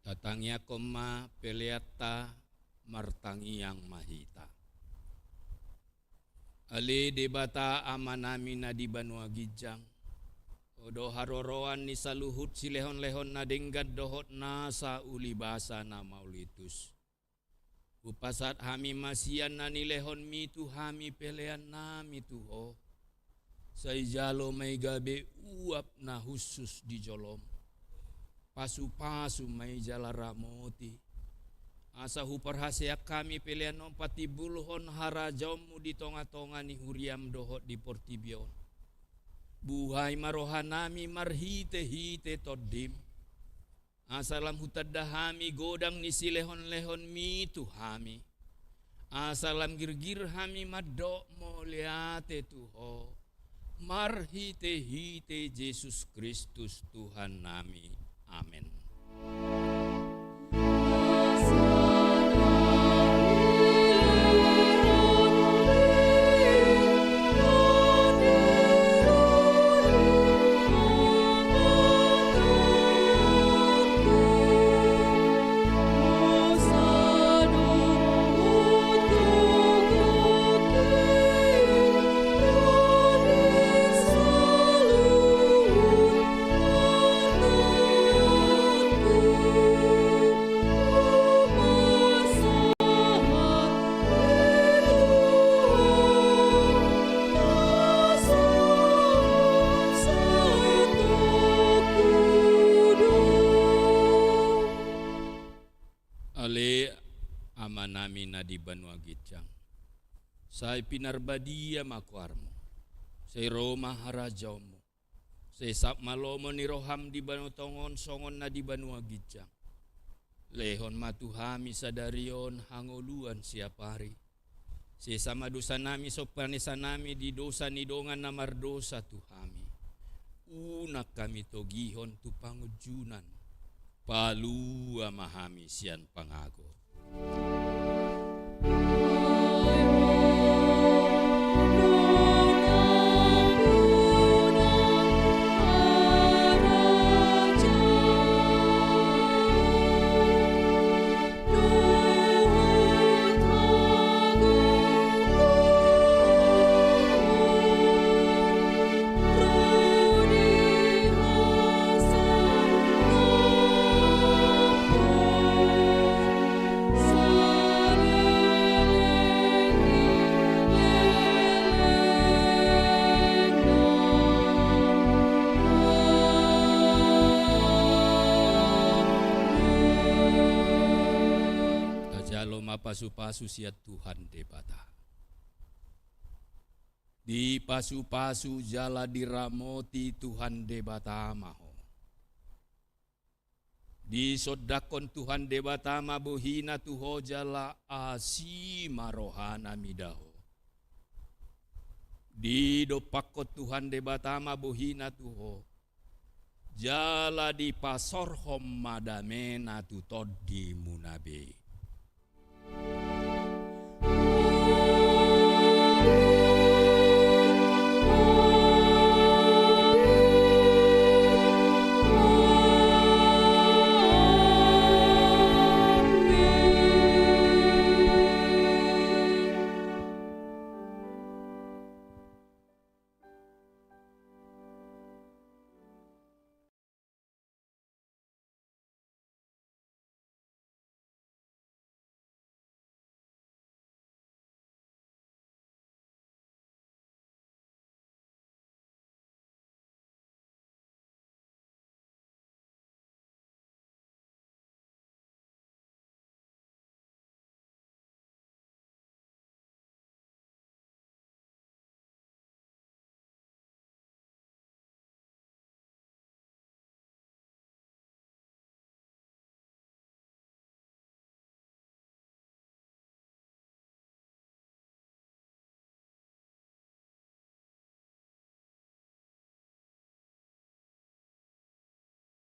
Tatangiangkon ma peleanta, martangiang ma hita. Ale Debata Amanami na di banua ginjang, Ho do haroroan ni saluhut silehonlehon na denggan dohot nasa ulibasa na mauliutus. Hupasahat hami ma sian na nilehonMi tu hami peleannami tu Ho. Sai jalo ma i gabe uap na hushus di jolom. Pasu-pasu ma i jala ramoti, asa huparhaseang hami pelean on patimbulhon harajaonmu di tonga-tonga ni huriam dohot di portibi on. Buhai ma rohanami marhite-hite Tondim, asa lam hutanda hami godang ni silehon-lehonmi tu hami, asa lam girgir hami mandok mauliate tu Ho, marhite-hite Jesus Kristus Tuhannami. Amen. Ale Amanami na di banua ginjang, sai pinarbadia ma goarmu, sai ro ma harajaonmu, sai saut ma lomo ni roham di banua tonga on songon na di banua ginjang. Lehon ma tu hami sadari on hangoluan siapari. Sesa ma dosanami songon panesanami di dosa ni dongan na mardosa tu hami. Unang hami togihon tu pangunjunan. Palua ma hami sian pangago. Tajalo ma pasu-pasu sian Tuhan Debata. Dipasu-pasu jala diramoti Tuhan Debata ma ho. Disondangkon Tuhan Debata ma bohina tu ho jala asi ma rohana mida ho. Didompakkon Tuhan Debata ma bohina tu ho jala dipasorhon ma damena tu tondimuna be.